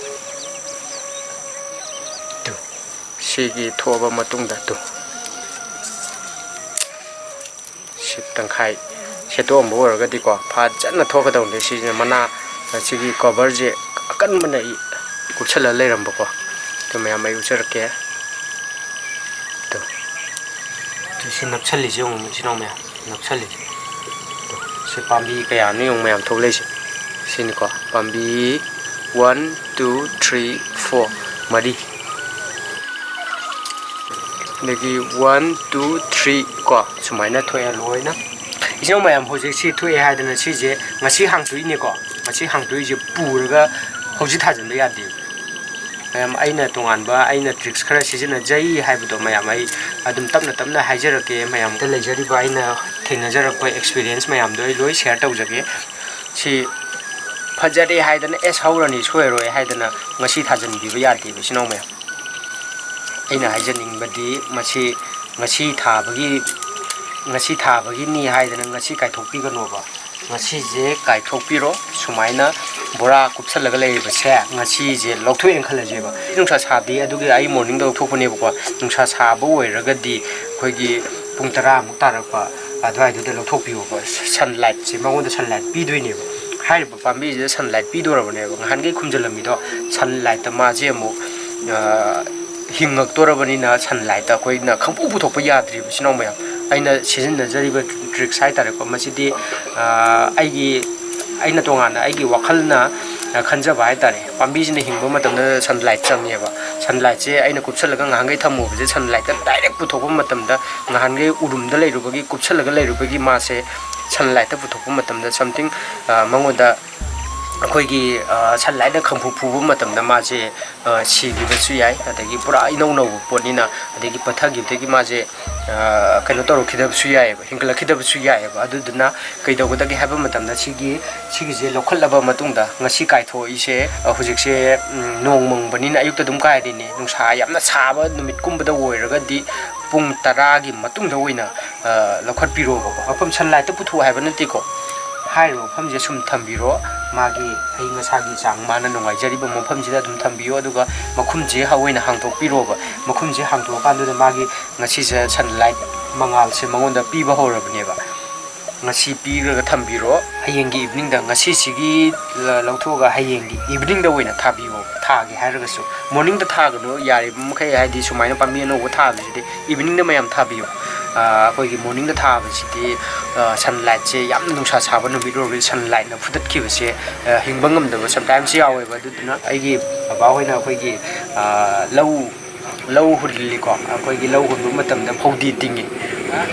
ꯇꯨ, ꯁꯤꯒꯤ ꯊꯣꯛꯑꯕ ꯃꯇꯨꯡꯗ ꯇꯨ, ꯁꯤ ꯇꯪꯈꯥꯏ ꯁꯦꯠꯇꯣꯛꯑꯝꯕ ꯑꯣꯏꯔꯒꯗꯤꯀꯣ, ꯐꯖꯅ ꯊꯣꯛꯀꯗꯧꯅꯦ꯫ ꯁꯤꯁꯤꯅ ꯃꯅꯥ, ꯁꯤꯒꯤ cover ꯁꯦ ꯑꯀꯟꯕꯅ ꯏ-, ꯀꯨꯞꯁꯜꯂ ꯂꯩꯔꯝꯕꯀꯣ꯫ ꯑꯗꯨ ꯃꯌꯥꯝ ꯑꯩ ꯎꯠꯆꯔꯛꯀꯦ꯫ ꯑꯗꯨ, ꯑꯗꯨ ꯁꯤ ꯅꯞꯁꯜꯂꯤꯁꯦ ꯌꯦꯡꯉꯨ, ꯏꯆꯤꯟ ꯏꯅꯥꯎ ꯃꯌꯥꯝ, ꯅꯞꯁꯜꯂꯤꯁꯦ꯫ ꯑꯗꯨ ꯁꯤ ꯄꯥꯝꯕꯤ ꯀꯌꯥꯅꯣ ꯌꯦꯡꯉꯨ ꯃꯌꯥꯝ ꯊꯣꯛꯂꯛꯏꯁꯦ꯫ ꯁꯤꯅꯤꯀꯣ, ꯄꯥꯝꯕꯤ one, two, three, four, ꯃꯔꯤ꯫ ꯑꯗꯒꯤ one, two, three ꯀꯣ, ꯁꯨꯃꯥꯏꯅ ꯊꯣꯛꯑꯦ ꯂꯣꯏꯅ꯫ ꯏꯆꯤꯟ ꯏꯅꯥꯎ ꯃꯌꯥꯝ, ꯍꯧꯖꯤꯛ ꯁꯤ ꯊꯣꯛꯑꯦ ꯍꯥꯏꯗꯅ ꯁꯤꯁꯦ ꯉꯁꯤ ꯍꯥꯡꯗꯣꯛꯏꯅꯦꯀꯣ꯫ ꯉꯁꯤ ꯍꯥꯡꯗꯣꯛꯏꯁꯦ ꯄꯨꯔꯒ ꯍꯧꯖꯤꯛ ꯊꯥꯖꯤꯟꯕ ꯌꯥꯗꯦ꯫ ꯃꯌꯥꯝ, ꯑꯩꯅ ꯇꯣꯉꯥꯟꯕ, ꯑꯩꯅ tricks ꯈꯔ ꯁꯤꯖꯤꯟꯅꯖꯩ ꯍꯥꯏꯕꯗꯣ ꯃꯌꯥꯝ ꯑꯩ ꯑꯗꯨꯝ ꯇꯞꯅ ꯇꯞꯅ ꯍꯥꯏꯖꯔꯛꯀꯦ꯫ ꯃꯌꯥꯝꯗ ꯂꯩꯖꯔꯤꯕ ꯑꯩꯅ ꯊꯦꯡꯅꯖꯔꯛꯄ experience ꯃꯌꯥꯝꯗꯣ ꯑꯩ ꯂꯣꯏ share ꯇꯧꯖꯒꯦ꯫ ꯁꯤ ꯐꯖꯔꯦ ꯍꯥꯏꯗꯅ, "ꯑꯦꯁ, ꯍꯧꯔꯅꯤ, ꯁꯣꯏꯔꯣꯏ" ꯍꯥꯏꯗꯅ ꯉꯁꯤ ꯊꯥꯖꯤꯟꯕꯤꯕ ꯌꯥꯗꯦꯕ, ꯏꯆꯤꯟ ꯏꯅꯥꯎ ꯃꯌꯥꯝ꯫ ꯑꯩꯅ ꯍꯥꯏꯖꯅꯤꯡꯕꯗꯤ, ꯃꯁꯤ ꯉꯁꯤ ꯊꯥꯕꯒꯤ, ꯉꯁꯤ ꯊꯥꯕꯒꯤꯅꯤ ꯍꯥꯏꯗꯅ ꯉꯁꯤ ꯀꯥꯏꯊꯣꯛꯄꯤꯒꯅꯣꯕ꯫ ꯉꯁꯤꯁꯦ ꯀꯥꯏꯊꯣꯛꯄꯤꯔꯣ꯫ ꯁꯨꯃꯥꯏꯅ ꯕꯣꯔꯥ ꯀꯨꯞꯁꯜꯂꯒ ꯂꯩꯔꯤꯕꯁꯦ ꯉꯁꯤꯁꯦ ꯂꯧꯊꯣꯛꯑꯦꯅ ꯈꯜꯂꯁꯦꯕ꯫ ꯅꯨꯡꯁꯥ ꯁꯥꯗꯦ, ꯑꯗꯨꯒꯤ ꯑꯩ morningꯗ ꯂꯧꯊꯣꯛꯄꯅꯦꯕꯀꯣ꯫ ꯅꯨꯡꯁꯥ ꯁꯥꯕ ꯑꯣꯏꯔꯒꯗꯤ ꯑꯩꯈꯣꯏꯒꯤ ꯄꯨꯡ ꯇꯔꯥꯃꯨꯛ ꯇꯥꯔꯛꯄ ꯑꯗꯨꯋꯥꯏꯗꯨꯗ ꯂꯧꯊꯣꯛꯄꯤꯌꯣꯕ꯫ Sunlightꯁꯦ, ꯃꯉꯣꯟꯗ sunlight ꯄꯤꯗꯣꯏꯅꯦꯕ꯫ ꯍꯥꯏꯔꯤꯕ ꯄꯥꯝꯕꯤꯁꯤꯗ sunlight ꯄꯤꯗꯣꯔꯕꯅꯦꯕ꯫ ꯉꯍꯥꯟꯈꯩ ꯈꯨꯝꯖꯤꯜꯂꯝꯃꯤꯗꯣ sunlightꯇ ꯃꯥꯁꯦ ꯑꯃꯨꯛ, ꯑ, ꯍꯤꯡꯉꯛꯇꯣꯔꯕꯅꯤꯅ sunlightꯇ ꯑꯩꯈꯣꯏꯅ ꯈꯪꯄꯨ ꯄꯨꯊꯣꯛꯄ ꯌꯥꯗ꯭ꯔꯤꯕ, ꯏꯆꯤꯟ ꯏꯅꯥꯎ ꯃꯌꯥꯝ꯫ ꯑꯩꯅ ꯁꯤꯖꯤꯟꯅꯖꯔꯤꯕ tricks ꯍꯥꯏꯇꯥꯔꯦꯀꯣ, ꯃꯁꯤꯗꯤ, ꯑ, ꯑꯩꯒꯤ, ꯑꯩꯅ ꯇꯣꯉꯥꯟꯅ ꯑꯩꯒꯤ ꯋꯥꯈꯜꯅ, ꯑ, ꯈꯟꯖꯕ ꯍꯥꯏꯇꯥꯔꯦ꯫ ꯄꯥꯝꯕꯤꯁꯤꯅ ꯍꯤꯡꯕ ꯃꯇꯝꯗ sunlight ꯆꯪꯉꯦꯕ꯫ Sunlightꯁꯦ ꯑꯩꯅ ꯀꯨꯞꯁꯜꯂꯒ ꯉꯍꯥꯟꯈꯩ ꯊꯝꯃꯨꯕꯁꯦ sunlightꯇ direct ꯄꯨꯊꯣꯛꯄ ꯃꯇꯝꯗ, ꯉꯍꯥꯟꯈꯩ ꯎꯔꯨꯝꯗ ꯂꯩꯔꯨꯕꯒꯤ, ꯀꯨꯞꯁꯜꯂꯒ ꯂꯩꯔꯨꯕꯒꯤ ꯃꯥꯁꯦ sunlightꯇ ꯄꯨꯊꯣꯛꯄ ꯃꯇꯝꯗ something, ꯑ, ꯃꯉꯣꯟꯗ ꯑꯩꯈꯣꯏꯒꯤ, ꯑ, sunlightꯅ ꯈꯪꯐꯨ ꯐꯨꯕ ꯃꯇꯝꯗ ꯃꯥꯁꯦ, ꯑ, ꯁꯤꯈꯤꯕꯁꯨ ꯌꯥꯏ, ꯑꯗꯒꯤ ꯄꯨꯔꯥ ꯏꯅꯧ ꯅꯧꯕ ꯄꯣꯠꯅꯤꯅ, ꯑꯗꯒꯤ ꯄꯠꯊꯈꯤꯕꯗꯒꯤ ꯃꯥꯁꯦ, ꯑ, ꯀꯩꯅꯣ ꯇꯧꯔꯛꯈꯤꯗꯕꯁꯨ ꯌꯥꯏꯑꯕ, ꯍꯦꯟꯒꯠꯂꯛꯈꯤꯗꯕꯁꯨ ꯌꯥꯏꯑꯕ꯫ ꯑꯗꯨꯗꯨꯅ ꯀꯩꯗꯧꯒꯗꯒꯦ ꯍꯥꯏꯕ ꯃꯇꯝꯗ ꯁꯤꯒꯤ, ꯁꯤꯒꯤꯁꯦ ꯂꯧꯈꯠꯂꯕ ꯃꯇꯨꯡꯗ ꯉꯁꯤ ꯀꯥꯏꯊꯣꯛꯏꯁꯦ, ꯑ, ꯍꯧꯖꯤꯛꯁꯦ, ꯎꯝ, ꯅꯣꯡ ꯃꯪꯕꯅꯤꯅ ꯑꯌꯨꯛꯇ ꯑꯗꯨꯝ ꯀꯥꯏꯔꯤꯅꯦ꯫ ꯅꯨꯡꯁꯥ ꯌꯥꯝꯅ ꯁꯥꯕ ꯅꯨꯃꯤꯠꯀꯨꯝꯕꯗ ꯑꯣꯏꯔꯒꯗꯤ ꯄꯨꯡ ꯇꯔꯥꯒꯤ ꯃꯇꯨꯡꯗ ꯑꯣꯏꯅ, ꯑ, ꯂꯧꯈꯠꯄꯤꯔꯣꯕꯀꯣ꯫ ꯃꯐꯝ sunlightꯇ ꯄꯨꯊꯣꯛꯑꯣ ꯍꯥꯏꯕ ꯅꯠꯇꯦꯀꯣ꯫ ꯍꯥꯏꯔꯤꯕ ꯃꯐꯝꯁꯦ ꯁꯨꯝ ꯊꯝꯕꯤꯔꯣ꯫ ꯃꯥꯒꯤ ꯑꯏꯪ ꯑꯁꯥꯒꯤ ꯆꯥꯡ ꯃꯥꯅ ꯅꯨꯡꯉꯥꯏꯖꯔꯤꯕ ꯃꯐꯝꯁꯤꯗ ꯑꯗꯨꯝ ꯊꯝꯕꯤꯌꯣ꯫ ꯑꯗꯨꯒ ꯃꯈꯨꯝꯁꯦ ꯑꯣꯏꯅ ꯍꯥꯡꯗꯣꯛꯄꯤꯔꯣꯕ꯫ ꯃꯈꯨꯝꯁꯦ ꯍꯥꯡꯗꯣꯛꯑꯀꯥꯟꯗꯨꯗ ꯃꯥꯒꯤ ꯉꯁꯤꯁꯦ sunlight ꯃꯉꯥꯜꯁꯦ ꯃꯉꯣꯟꯗ ꯄꯤꯕ ꯍꯧꯔꯕꯅꯦꯕ꯫ ꯉꯁꯤ ꯄꯤꯔꯒ ꯊꯝꯕꯤꯔꯣ, ꯍꯌꯦꯡꯒꯤ ꯏꯚꯤꯅꯤꯡꯗ, ꯉꯁꯤꯁꯤꯒꯤ ꯂ-, ꯂꯧꯊꯣꯛꯑꯒ ꯍꯌꯦꯡꯒꯤ ꯏꯚꯤꯅꯤꯡꯗ ꯑꯣꯏꯅ ꯊꯥꯕꯤꯌꯣ, ꯊꯥꯒꯦ ꯍꯥꯏꯔꯒꯁꯨ꯫ ꯃꯣꯔꯅꯤꯡꯗ ꯊꯥꯒꯅꯨ, ꯌꯥꯔꯤꯕ ꯃꯈꯩ, ꯍꯥꯏꯗꯤ ꯁꯨꯃꯥꯏꯅ ꯄꯥꯝꯕꯤ ꯑꯅꯧꯕ ꯊꯥꯕꯁꯤꯗꯤ ꯏꯚꯤꯅꯤꯡꯗ ꯃꯌꯥꯝ ꯊꯥꯕꯤꯌꯣ꯫ ꯑ, ꯑꯩꯈꯣꯏꯒꯤ ꯃꯣꯔꯅꯤꯡꯗ ꯊꯥꯕꯁꯤꯗꯤ, ꯑ, ꯁꯟꯂꯥꯏꯠꯁꯦ, ꯌꯥꯝꯅ ꯅꯨꯡꯁꯥ ꯁꯥꯕ ꯅꯨꯃꯤꯠ ꯑꯣꯏꯔꯒꯗꯤ ꯁꯟꯂꯥꯏꯠꯅ ꯐꯨꯗꯠꯈꯤꯕꯁꯦ, ꯑ, ꯍꯤꯡꯕ ꯉꯝꯗꯕ ꯁꯝꯇꯥꯏꯝꯁ ꯌꯥꯎꯋꯦꯕ꯫ ꯑꯗꯨꯗꯨꯅ ꯑꯩꯒꯤ ꯕꯕꯥꯍꯣꯏꯅ ꯑꯩꯈꯣꯏꯒꯤ, ꯑ, ꯂꯧ ꯂꯧ ꯍꯨꯜꯂꯤꯀꯣ, ꯑꯩꯈꯣꯏꯒꯤ ꯂꯧ ꯍꯨꯟꯕ ꯃꯇꯝꯗ ꯐꯧꯗꯤ ꯇꯤꯡꯉꯤ꯫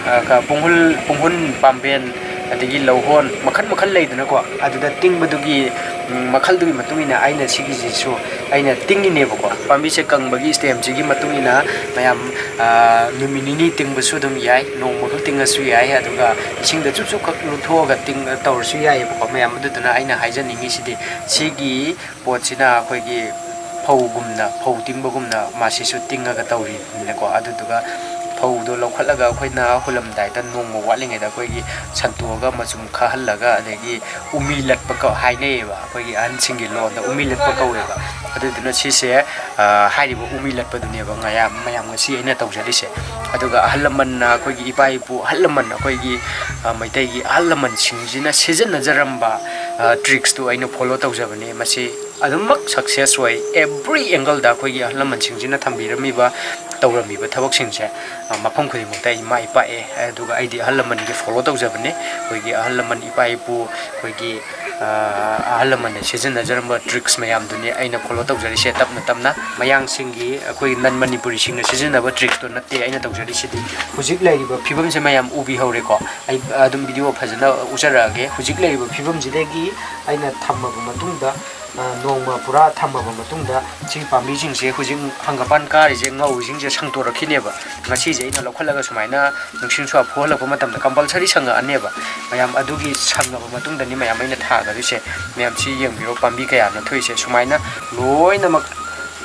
ꯑ, ꯀ-, ꯄꯨꯡꯍꯨꯜ-, ꯄꯨꯡꯍꯨꯟ ꯄꯥꯝꯕꯦꯟ, ꯑꯗꯒꯤ ꯂꯧꯍꯣꯟ ꯃꯈꯜ ꯃꯈꯜ ꯂꯩꯗꯅꯀꯣ, ꯑꯗꯨꯗ ꯇꯤꯡꯕꯗꯨꯒꯤ, ꯎꯝ, ꯃꯈꯜꯗꯨꯒꯤ ꯃꯇꯨꯡ ꯏꯟꯅ ꯑꯩꯅ ꯁꯤꯒꯤꯁꯤꯁꯨ ꯑꯩꯅ ꯇꯤꯡꯉꯤꯅꯦꯕꯀꯣ꯫ ꯄꯥꯝꯕꯤꯁꯦ ꯀꯪꯕꯒꯤ ꯁ꯭ꯇꯦꯝꯁꯤꯒꯤ ꯃꯇꯨꯡ ꯏꯟꯅ ꯃꯌꯥꯝ, ꯑ, ꯅꯨꯃꯤꯠ ꯅꯤꯅꯤ ꯇꯤꯡꯕꯁꯨ ꯑꯗꯨꯝ ꯌꯥꯏ, ꯅꯣꯡꯃꯈꯛ ꯇꯤꯡꯉꯁꯨ ꯌꯥꯏ, ꯑꯗꯨꯒ ꯏꯁꯤꯡꯗ ꯆꯨꯞ ꯆꯨꯞꯈꯛ ꯂꯨꯞꯊꯣꯛꯑꯒ ꯇꯤꯡ-, ꯇꯧꯔꯁꯨ ꯌꯥꯏꯌꯦꯕꯀꯣ꯫ ꯃꯌꯥꯝ, ꯑꯗꯨꯗꯨꯅ ꯑꯩꯅ ꯍꯥꯏꯖꯅꯤꯡꯉꯤꯁꯤꯗꯤ ꯁꯤꯒꯤ ꯄꯣꯠꯁꯤꯅ ꯑꯩꯈꯣꯏꯒꯤ ꯐꯧꯒꯨꯝꯅ, ꯐꯧ ꯇꯤꯡꯕꯒꯨꯝꯅ ꯃꯥꯁꯤꯁꯨ ꯇꯤꯡꯉꯒ ꯇꯧꯔꯤꯕꯅꯤꯅꯀꯣ꯫ ꯑꯗꯨꯗꯨꯒ ꯐꯧꯗꯣ ꯂꯧꯈꯠꯂꯒ ꯑꯩꯈꯣꯏꯅ ꯍꯨꯜꯂꯝꯗꯥꯏꯗ ꯅꯣꯡꯃ ꯋꯥꯠꯂꯤꯉꯩꯗ ꯑꯩꯈꯣꯏꯒꯤ ꯁꯟꯇꯣꯛꯑꯒ ꯃꯆꯨꯝ ꯈꯥꯍꯜꯂꯒ, ꯑꯗꯒꯤ ꯎꯃꯤ ꯂꯠꯄ ꯀ-, ꯍꯥꯏꯅꯩꯌꯦꯕ, ꯑꯩꯈꯣꯏꯒꯤ ꯑꯍꯟꯁꯤꯡꯒꯤ ꯂꯣꯟꯗ ꯎꯃꯤ ꯂꯠꯄ ꯀꯧꯋꯦꯕ꯫ ꯑꯗꯨꯗꯨꯅ ꯁꯤꯁꯦ, ꯑ, ꯍꯥꯏꯔꯤꯕ ꯎꯃꯤ ꯂꯠꯄꯗꯨꯅꯦꯕ ꯉꯌꯥꯝ-, ꯃꯌꯥꯝ ꯉꯁꯤ ꯑꯩꯅ ꯇꯧꯖꯔꯤꯁꯦ꯫ ꯑꯗꯨꯒ ꯑꯍꯜ ꯂꯃꯟꯅ, ꯑꯩꯈꯣꯏꯒꯤ ꯏꯄꯥ ꯏꯄꯨ ꯑꯍꯜ ꯂꯃꯟ, ꯑꯩꯈꯣꯏꯒꯤ, ꯑ, ꯃꯩꯇꯩꯒꯤ ꯑꯍꯜ ꯂꯃꯟꯁꯤꯡꯁꯤꯅ ꯁꯤꯖꯤꯟꯅꯖꯔꯝꯕ, ꯑ, ꯇ꯭ꯔꯤꯛꯁꯇꯨ ꯑꯩꯅ ꯐꯣꯂꯣ ꯇꯧꯖꯕꯅꯦ꯫ ꯃꯁꯤ ꯑꯗꯨꯃꯛ ꯁꯛꯁꯦꯁ ꯑꯣꯏ꯫ ꯑꯦꯕ꯭ꯔꯤ ꯑꯦꯡꯒꯜꯗ ꯑꯩꯈꯣꯏꯒꯤ ꯑꯍꯜ ꯂꯃꯟꯁꯤꯡꯁꯤꯅ ꯊꯝꯕꯤꯔꯝꯃꯤꯕ, ꯇꯧꯔꯝꯃꯤꯕ ꯊꯕꯛꯁꯤꯡꯁꯦ, ꯑ, ꯃꯐꯝ ꯈꯨꯗꯤꯡꯃꯛꯇ ꯑꯩ ꯃꯥꯏ ꯄꯥꯛꯑꯦ꯫ ꯑꯗꯨꯒ ꯑꯩꯗꯤ ꯑꯍꯜ ꯂꯃꯟꯒꯤ ꯐꯣꯂꯣ ꯇꯧꯖꯕꯅꯦ꯫ ꯑꯩꯈꯣꯏꯒꯤ ꯑꯍꯜ ꯂꯃꯟ, ꯏꯄꯥ ꯏꯄꯨ, ꯑꯩꯈꯣꯏꯒꯤ, ꯑ, ꯑꯍꯜ ꯂꯃꯟꯅ ꯁꯤꯖꯤꯟꯅꯖꯔꯝꯕ ꯇ꯭ꯔꯤꯛꯁ ꯃꯌꯥꯝꯗꯨꯅꯤ ꯑꯩꯅ ꯐꯣꯂꯣ ꯇꯧꯖꯔꯤꯁꯦ꯫ ꯇꯞꯅ ꯇꯞꯅ ꯃꯌꯥꯡꯁꯤꯡꯒꯤ, ꯑꯩꯈꯣꯏꯒꯤ ꯅꯟ ꯃꯅꯤꯄꯨꯔꯤꯁꯤꯡꯅ ꯁꯤꯖꯤꯟꯅꯕ ꯇ꯭ꯔꯤꯛꯁꯇꯣ ꯅꯠꯇꯦ ꯑꯩꯅ ꯇꯧꯖꯔꯤꯁꯤꯗꯤ꯫ ꯍꯧꯖꯤꯛ ꯂꯩꯔꯤꯕ ꯐꯤꯕꯝꯁꯦ ꯃꯌꯥꯝ ꯎꯕꯤꯍꯧꯔꯦꯀꯣ꯫ ꯑꯩ ꯑꯗꯨꯝ ꯚꯤꯗꯤꯑꯣ ꯐꯖꯅ ꯎꯠꯆꯔꯛꯑꯒꯦ꯫ ꯍꯧꯖꯤꯛ ꯂꯩꯔꯤꯕ ꯐꯤꯕꯝꯁꯤꯗꯒꯤ ꯑꯩꯅ ꯊꯝꯃꯕ ꯃꯇꯨꯡꯗ, ꯑ, ꯅꯣꯡꯃ ꯄꯨꯔꯥ ꯊꯝꯃꯕ ꯃꯇꯨꯡꯗ, ꯁꯤꯒꯤ ꯄꯥꯝꯕꯤꯁꯤꯡꯁꯦ ꯍꯧꯖꯤꯛ ꯍꯪꯒꯄꯥꯟ ꯀꯥꯔꯤꯁꯦ, ꯉꯧꯔꯤꯁꯤꯡꯁꯦ ꯁꯪꯇꯣꯔꯛꯈꯤꯅꯦꯕ꯫ ꯉꯁꯤꯁꯦ ꯑꯩꯅ ꯂꯧꯈꯠꯂꯒ ꯁꯨꯃꯥꯏꯅ ꯅꯨꯡꯁꯤꯠ ꯅꯨꯡꯁꯥ ꯐꯨꯍꯜꯂꯛꯄ ꯃꯇꯝꯗ ꯀꯝꯄꯜꯁꯔꯤ ꯁꯪꯉꯛꯑꯅꯦꯕ꯫ ꯃꯌꯥꯝ, ꯑꯗꯨꯒꯤ ꯁꯪꯉꯕ ꯃꯇꯨꯡꯗꯅꯤ ꯃꯌꯥꯝ ꯑꯩꯅ ꯊꯥꯒꯗꯣꯏꯁꯦ꯫ ꯃꯌꯥꯝ ꯁꯤ ꯌꯦꯡꯕꯤꯔꯣ, ꯄꯥꯝꯕꯤ ꯀꯌꯥꯅꯣ ꯊꯣꯛꯏꯁꯦ꯫ ꯁꯨꯃꯥꯏꯅ ꯂꯣꯏꯅꯃꯛ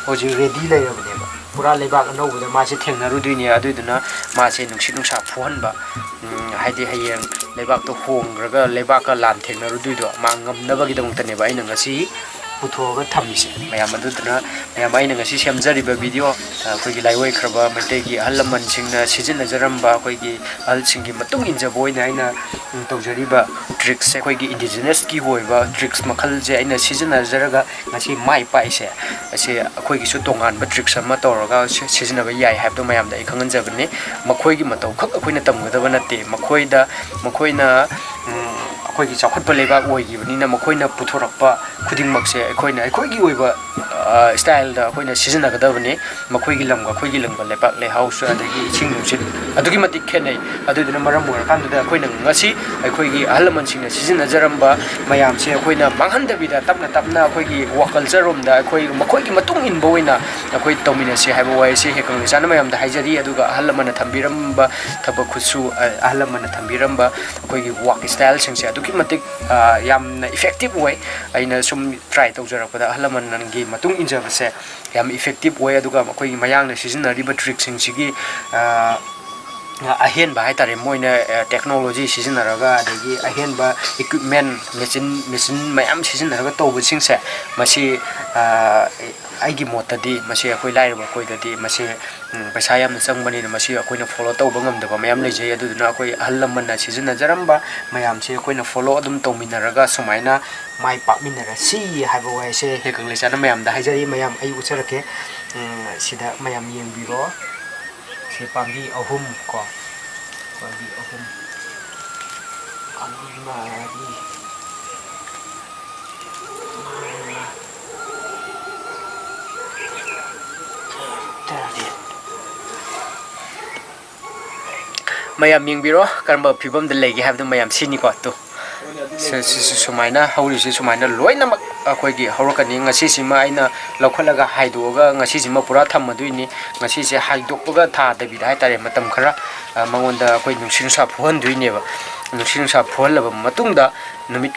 ꯍꯧꯖꯤꯛ ꯔꯦꯗꯤ ꯂꯩꯔꯕꯅꯦꯕ꯫ ꯄꯨꯔꯥ ꯂꯩꯕꯥꯛ ꯑꯅꯧꯕꯗ ꯃꯥꯁꯦ ꯊꯦꯡꯅꯔꯨꯗꯣꯏꯅꯦ꯫ ꯑꯗꯨꯏꯗꯨꯅ ꯃꯥꯁꯦ ꯅꯨꯡꯁꯤꯠ ꯅꯨꯡꯁꯥ ꯐꯨꯍꯟꯕ, ꯎꯝ, ꯍꯥꯏꯗꯤ ꯍꯌꯦꯡ ꯂꯩꯕꯥꯛꯇꯣ ꯍꯣꯡꯈ꯭ꯔꯒ ꯂꯩꯕꯥꯛꯀ ꯂꯥꯟ ꯊꯦꯡꯅꯔꯨꯗꯣꯏꯗꯣ ꯃꯥ ꯉꯝꯅꯕꯒꯤꯗꯃꯛꯇꯅꯦꯕ ꯑꯩꯅ ꯉꯁꯤ ꯄꯨꯊꯣꯛꯑꯒ ꯊꯝꯃꯤꯁꯦ꯫ ꯃꯌꯥꯝ ꯑꯗꯨꯗꯨꯅ, ꯃꯌꯥꯝ, ꯑꯩꯅ ꯉꯁꯤ ꯁꯦꯝꯖꯔꯤꯕ ꯚꯤꯗꯤꯑꯣ, ꯑ, ꯑꯩꯈꯣꯏꯒꯤ ꯂꯥꯏꯑꯣꯏꯈ꯭ꯔꯕ ꯃꯩꯇꯩꯒꯤ ꯑꯍꯜ ꯂꯃꯟꯁꯤꯡꯅ ꯁꯤꯖꯤꯟꯅꯖꯔꯝꯕ, ꯑꯩꯈꯣꯏꯒꯤ ꯑꯍꯜꯁꯤꯡꯒꯤ ꯃꯇꯨꯡ ꯏꯟꯖꯕ ꯑꯣꯏꯅ ꯑꯩꯅ, ꯎꯝ, ꯇꯧꯖꯔꯤꯕ ꯇ꯭ꯔꯤꯛꯁꯁꯦ, ꯑꯩꯈꯣꯏꯒꯤ ꯏꯟꯗꯤꯖꯤꯅꯁꯀꯤ ꯑꯣꯏꯕ ꯇ꯭ꯔꯤꯛꯁ ꯃꯈꯜꯁꯦ ꯑꯩꯅ ꯁꯤꯖꯤꯟꯅꯖꯔꯒ ꯉꯁꯤ ꯃꯥꯏ ꯄꯥꯛꯏꯁꯦ꯫ ꯑꯁꯤ ꯑꯩꯈꯣꯏꯒꯤꯁꯨ ꯇꯣꯉꯥꯟꯕ ꯇ꯭ꯔꯤꯛꯁ ꯑꯃ ꯇꯧꯔꯒ ꯁꯤ-, ꯁꯤꯖꯤꯟꯅꯕ ꯌꯥꯏ ꯍꯥꯏꯕꯗꯣ ꯃꯌꯥꯝꯗ ꯑꯩ ꯈꯪꯍꯟꯖꯕꯅꯤ꯫ ꯃꯈꯣꯏꯒꯤ ꯃꯇꯧ ꯈꯛ ꯑꯩꯈꯣꯏꯅ ꯇꯝꯒꯗꯕ ꯅꯠꯇꯦ꯫ ꯃꯈꯣꯏꯗ, ꯃꯈꯣꯏꯅ, ꯎꯝ, ꯑꯩꯈꯣꯏꯒꯤ ꯆꯥꯎꯈꯠꯄ ꯂꯩꯕꯥꯛ ꯑꯣꯏꯈꯤꯕꯅꯤꯅ ꯃꯈꯣꯏꯅ ꯄꯨꯊꯣꯔꯛꯄ ꯈꯨꯗꯤꯡꯃꯛꯁꯦ ꯑꯩꯈꯣꯏꯅ ꯑꯩꯈꯣꯏꯒꯤ ꯑꯣꯏꯕ, ꯑ, ꯁ꯭ꯇꯥꯏꯜꯗ ꯑꯩꯈꯣꯏꯅ ꯁꯤꯖꯤꯟꯅꯒꯗꯕꯅꯤ꯫ ꯃꯈꯣꯏꯒꯤ ꯂꯝꯒ ꯑꯩꯈꯣꯏꯒꯤ ꯂꯝꯒ ꯂꯩꯕꯥꯛ ꯂꯩꯍꯥꯎꯁꯨ ꯑꯗꯒꯤ ꯏꯁꯤꯡ ꯅꯨꯡꯁꯤꯠ ꯑꯗꯨꯛꯀꯤ ꯃꯇꯤꯛ ꯈꯦꯠꯅꯩ꯫ ꯑꯗꯨꯗꯨꯅ ꯃꯔꯝ ꯑꯣꯏꯔꯀꯥꯟꯗꯨꯗ ꯑꯩꯈꯣꯏꯅ ꯉꯁꯤ ꯑꯩꯈꯣꯏꯒꯤ ꯑꯍꯜ ꯂꯃꯟꯁꯤꯡꯅ ꯁꯤꯖꯤꯟꯅꯖꯔꯝꯕ ꯃꯌꯥꯝꯁꯦ ꯑꯩꯈꯣꯏꯅ ꯃꯥꯡꯍꯟꯗꯕꯤꯗ ꯇꯞꯅ ꯇꯞꯅ ꯑꯩꯈꯣꯏꯒꯤ ꯋꯥꯈꯜ ꯆꯔꯣꯝꯗ ꯑꯩꯈꯣꯏ ꯃꯈꯣꯏꯒꯤ ꯃꯇꯨꯡ ꯏꯟꯕ ꯑꯣꯏꯅ ꯑꯩꯈꯣꯏ ꯇꯧꯃꯤꯟꯅꯁꯤ ꯍꯥꯏꯕ ꯋꯥꯍꯩꯁꯤ ꯍꯦꯛꯀꯪ ꯂꯩꯆꯥꯟꯅ ꯃꯌꯥꯝꯗ ꯍꯥꯏꯖꯔꯤ꯫ ꯑꯗꯨꯒ ꯑꯍꯜ ꯂꯃꯟꯅ ꯊꯝꯕꯤꯔꯝꯕ ꯊꯕꯛ ꯈꯨꯠꯁꯨ, ꯑ, ꯑꯍꯜ ꯂꯃꯟꯅ ꯊꯝꯕꯤꯔꯝꯕ ꯑꯩꯈꯣꯏꯒꯤ ꯋꯥꯛ ꯁ꯭ꯇꯥꯏꯜꯁꯤꯡꯁꯦ ꯑꯗꯨꯛꯀꯤ ꯃꯇꯤꯛ, ꯑ, ꯌꯥꯝꯅ ꯏꯐꯦꯛꯇꯤꯞ ꯑꯣꯏ꯫ ꯑꯩꯅ ꯁꯨꯝ ꯇ꯭ꯔꯥꯏ ꯇꯧꯖꯔꯛꯄꯗ ꯑꯍꯜ ꯂꯃꯟꯒꯤ ꯃꯇꯨꯡ ꯏꯟꯖꯕꯁꯦ ꯌꯥꯝ ꯏꯐꯦꯛꯇꯤꯞ ꯑꯣꯏ꯫ ꯑꯗꯨꯒ ꯃꯈꯣꯏꯒꯤ ꯃꯌꯥꯡꯅ ꯁꯤꯖꯤꯟꯅꯔꯤꯕ ꯇ꯭ꯔꯤꯛꯁꯤꯡꯁꯤꯒꯤ, ꯑ, ꯑꯍꯦꯟꯕ ꯍꯥꯏ ꯇꯥꯔꯦ, ꯃꯣꯏꯅ, ꯑ, ꯇꯦꯛꯅꯣꯂꯣꯖꯤ ꯁꯤꯖꯤꯟꯅꯔꯒ ꯑꯗꯒꯤ ꯑꯍꯦꯟꯕ ꯏꯀ꯭ꯋꯤꯞꯃꯦꯟ, ꯃꯦꯆꯤꯟ, ꯃꯦꯆꯤꯟ ꯃꯌꯥꯝ ꯁꯤꯖꯤꯟꯅꯔꯒ ꯇꯧꯕꯁꯤꯡꯁꯦ, ꯃꯁꯤ, ꯑ, ꯑꯩꯒꯤ ꯃꯣꯠꯇꯗꯤ ꯃꯁꯤ ꯑꯩꯈꯣꯏ ꯂꯥꯏꯔꯕ ꯑꯩꯈꯣꯏꯗꯗꯤ ꯃꯁꯤ, ꯎꯝ, ꯄꯩꯁꯥ ꯌꯥꯝꯅ ꯆꯪꯕꯅꯤꯅ ꯃꯁꯤ ꯑꯩꯈꯣꯏꯅ ꯐꯣꯂꯣ ꯇꯧꯕ ꯉꯝꯗꯕ ꯃꯌꯥꯝ ꯂꯩꯖꯩ꯫ ꯑꯗꯨꯗꯨꯅ ꯑꯩꯈꯣꯏ ꯑꯍꯜ ꯂꯃꯟꯅ ꯁꯤꯖꯤꯟꯅꯖꯔꯝꯕ ꯃꯌꯥꯝꯁꯦ ꯑꯩꯈꯣꯏꯅ ꯐꯣꯂꯣ ꯑꯗꯨꯝ ꯇꯧꯃꯤꯟꯅꯔꯒ ꯁꯨꯃꯥꯏꯅ ꯃꯥꯏ ꯄꯥꯛꯃꯤꯟꯅꯔꯁꯤ ꯍꯥꯏꯕ ꯋꯥꯍꯩꯁꯦ ꯍꯦꯛꯀꯪ ꯂꯩꯆꯥꯟꯅ ꯃꯌꯥꯝꯗ ꯍꯥꯏꯖꯔꯤ꯫ ꯃꯌꯥꯝ ꯑꯩ ꯎꯠꯆꯔꯛꯀꯦ꯫ ꯎꯝ, ꯁꯤꯗ ꯃꯌꯥꯝ ꯌꯦꯡꯕꯤꯔꯣ꯫ ꯁꯤ ꯄꯥꯝꯕꯤ ꯑꯍꯨꯝ ꯀꯣ, ꯄꯥꯝꯕꯤ ꯑꯍꯨꯝ, ꯄꯥꯝꯕꯤ ꯃꯔꯤ, ꯃꯉꯥ, ꯇꯔꯦꯠ꯫ ꯃꯌꯥꯝ ꯌꯦꯡꯕꯤꯔꯣ, ꯀꯔꯝꯕ ꯐꯤꯕꯝꯗ ꯂꯩꯒꯦ ꯍꯥꯏꯕꯗꯣ ꯃꯌꯥꯝ ꯁꯤꯅꯤꯀꯣ꯫ ꯇꯨ, ꯁꯤ, ꯁꯤ, ꯁꯤ ꯁꯨꯃꯥꯏꯅ ꯍꯧꯔꯤꯁꯤ ꯁꯨꯃꯥꯏꯅ ꯂꯣꯏꯅꯃꯛ ꯑꯩꯈꯣꯏꯒꯤ ꯍꯧꯔꯛꯀꯅꯤ꯫ ꯉꯁꯤꯁꯤꯃ ꯑꯩꯅ ꯂꯧꯈꯠꯂꯒ ꯍꯥꯏꯗꯣꯛꯑꯒ ꯉꯁꯤꯁꯤꯃ ꯄꯨꯔꯥ ꯊꯝꯃꯗꯣꯏꯅꯤ꯫ ꯉꯁꯤꯁꯦ ꯍꯥꯏꯗꯣꯛꯄꯒ ꯊꯥꯗꯕꯤꯗ ꯍꯥꯏ ꯇꯥꯔꯦ, ꯃꯇꯝ ꯈꯔ, ꯑ, ꯃꯉꯣꯟꯗ ꯑꯩꯈꯣꯏ ꯅꯨꯡꯁꯤꯠ ꯅꯨꯡꯁꯥ ꯐꯨꯍꯟꯗꯣꯏꯅꯦꯕ꯫ ꯅꯨꯡꯁꯤꯠ ꯅꯨꯡꯁꯥ ꯐꯨꯍꯜꯂꯕ ꯃꯇꯨꯡꯗ ꯅꯨꯃꯤꯠ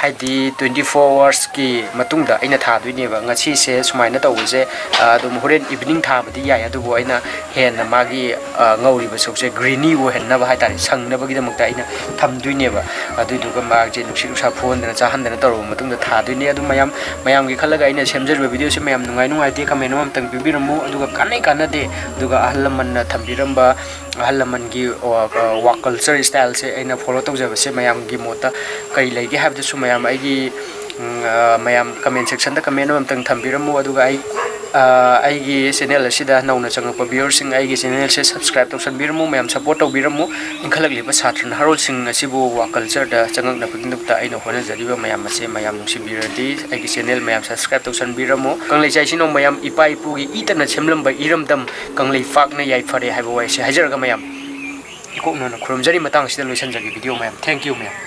ꯍꯥꯏꯗꯤ twenty four hoursꯀꯤ ꯃꯇꯨꯡꯗ ꯑꯩꯅ ꯊꯥꯗꯣꯏꯅꯦꯕ꯫ ꯉꯁꯤꯁꯦ ꯁꯨꯃꯥꯏꯅ ꯇꯧꯕꯁꯦ, ꯑ, ꯑꯗꯨꯝ ꯍꯣꯔꯦꯟ evening ꯊꯥꯕꯗꯤ ꯌꯥꯏ, ꯑꯗꯨꯕꯨ ꯑꯩꯅ ꯍꯦꯟꯅ ꯃꯥꯒꯤ, ꯑ, ꯉꯧꯔꯤꯕ ꯁꯔꯨꯛꯁꯦ greeny ꯑꯣꯏꯍꯟꯅꯕ ꯍꯥꯏꯇꯥꯔꯦ, ꯁꯪꯅꯕꯒꯤꯗꯃꯛꯇ ꯑꯩꯅ ꯊꯝꯗꯣꯏꯅꯦꯕ꯫ ꯑꯗꯨꯏꯗꯨꯒ ꯃꯥꯁꯦ ꯅꯨꯡꯁꯤꯠ ꯅꯨꯡꯁꯥ ꯐꯨꯍꯟꯗꯅ ꯆꯥꯍꯟꯗꯅ ꯇꯧꯔꯕ ꯃꯇꯨꯡꯗ ꯊꯥꯗꯣꯏꯅꯦ꯫ ꯑꯗꯨ ꯃꯌꯥꯝ, ꯃꯌꯥꯝꯒꯤ ꯈꯜꯂꯒ ꯑꯩꯅ ꯁꯦꯝꯖꯔꯤꯕ videoꯁꯦ ꯃꯌꯥꯝ ꯅꯨꯡꯉꯥꯏ ꯅꯨꯡꯉꯥꯏꯇꯦ comment ꯑꯃ ꯑꯝꯇꯪ ꯄꯤꯕꯤꯔꯝꯃꯨ, ꯑꯗꯨꯒ ꯀꯥꯟꯅꯩ ꯀꯥꯟꯅꯗꯦ, ꯑꯗꯨꯒ ꯑꯍꯜ ꯂꯃꯟꯅ ꯊꯝꯕꯤꯔꯝꯕ, ꯑꯍꯜ ꯂꯃꯟꯒꯤ, ꯑ, ꯑ, work culture styleꯁꯦ ꯑꯩꯅ follow ꯇꯧꯖꯕꯁꯦ ꯃꯌꯥꯝꯒꯤ ꯃꯣꯠꯇ ꯀꯔꯤ ꯂꯩꯒꯦ ꯍꯥꯏꯕꯗꯨꯁꯨ ꯃꯌꯥꯝ ꯑꯩꯒꯤ, ꯎꯝ, ꯑ, ꯃꯌꯥꯝ comment sectionꯗ comment ꯑꯃ ꯑꯝꯇꯪ ꯊꯝꯕꯤꯔꯝꯃꯨ꯫ ꯑꯗꯨꯒ ꯑꯩ, ꯑ, ꯑꯩꯒꯤ channel ꯑꯁꯤꯗ ꯅꯧꯅ ꯆꯪꯉꯛꯄ viewerꯁꯤꯡ, ꯑꯩꯒꯤ channelꯁꯦ subscribe ꯇꯧꯁꯟꯕꯤꯔꯝꯃꯨ, ꯃꯌꯥꯝ support ꯇꯧꯕꯤꯔꯝꯃꯨ꯫ ꯏꯟꯈꯠꯂꯛꯂꯤꯕ ꯁꯥꯇ꯭ꯔ ꯅꯍꯥꯔꯣꯜꯁꯤꯡ ꯑꯁꯤꯕꯨ work cultureꯗ ꯆꯪꯉꯛꯅꯕꯒꯤꯗꯃꯛꯇ ꯑꯩꯅ ꯍꯣꯠꯅꯖꯔꯤꯕ ꯃꯌꯥꯝ ꯑꯁꯦ ꯃꯌꯥꯝ ꯅꯨꯡꯁꯤꯕꯤꯔꯗꯤ ꯑꯩꯒꯤ channel ꯃꯌꯥꯝ subscribe ꯇꯧꯁꯟꯕꯤꯔꯝꯃꯨ꯫ ꯀꯪꯂꯩ ꯏꯆꯥ ꯏꯁꯤꯡ ꯏꯅꯥꯎ ꯃꯌꯥꯝ, ꯏꯄꯥ ꯏꯄꯨꯒꯤ ꯏꯇꯅ ꯁꯦꯝꯂꯝꯕ ꯏꯔꯝꯗꯝ ꯀꯪꯂꯩꯄꯥꯛꯅ ꯌꯥꯏꯐꯔꯦ ꯍꯥꯏꯕ ꯋꯥꯍꯩꯁꯦ ꯍꯥꯏꯖꯔꯒ ꯃꯌꯥꯝ ꯏꯀꯣꯛꯅꯅ ꯈꯨꯔꯨꯝꯖꯔꯤ꯫ ꯃꯇꯥꯡ ꯑꯁꯤꯗ ꯂꯣꯏꯁꯤꯟꯖꯒꯦ video ꯃꯌꯥꯝ꯫ Thank you ꯃꯌꯥꯝ꯫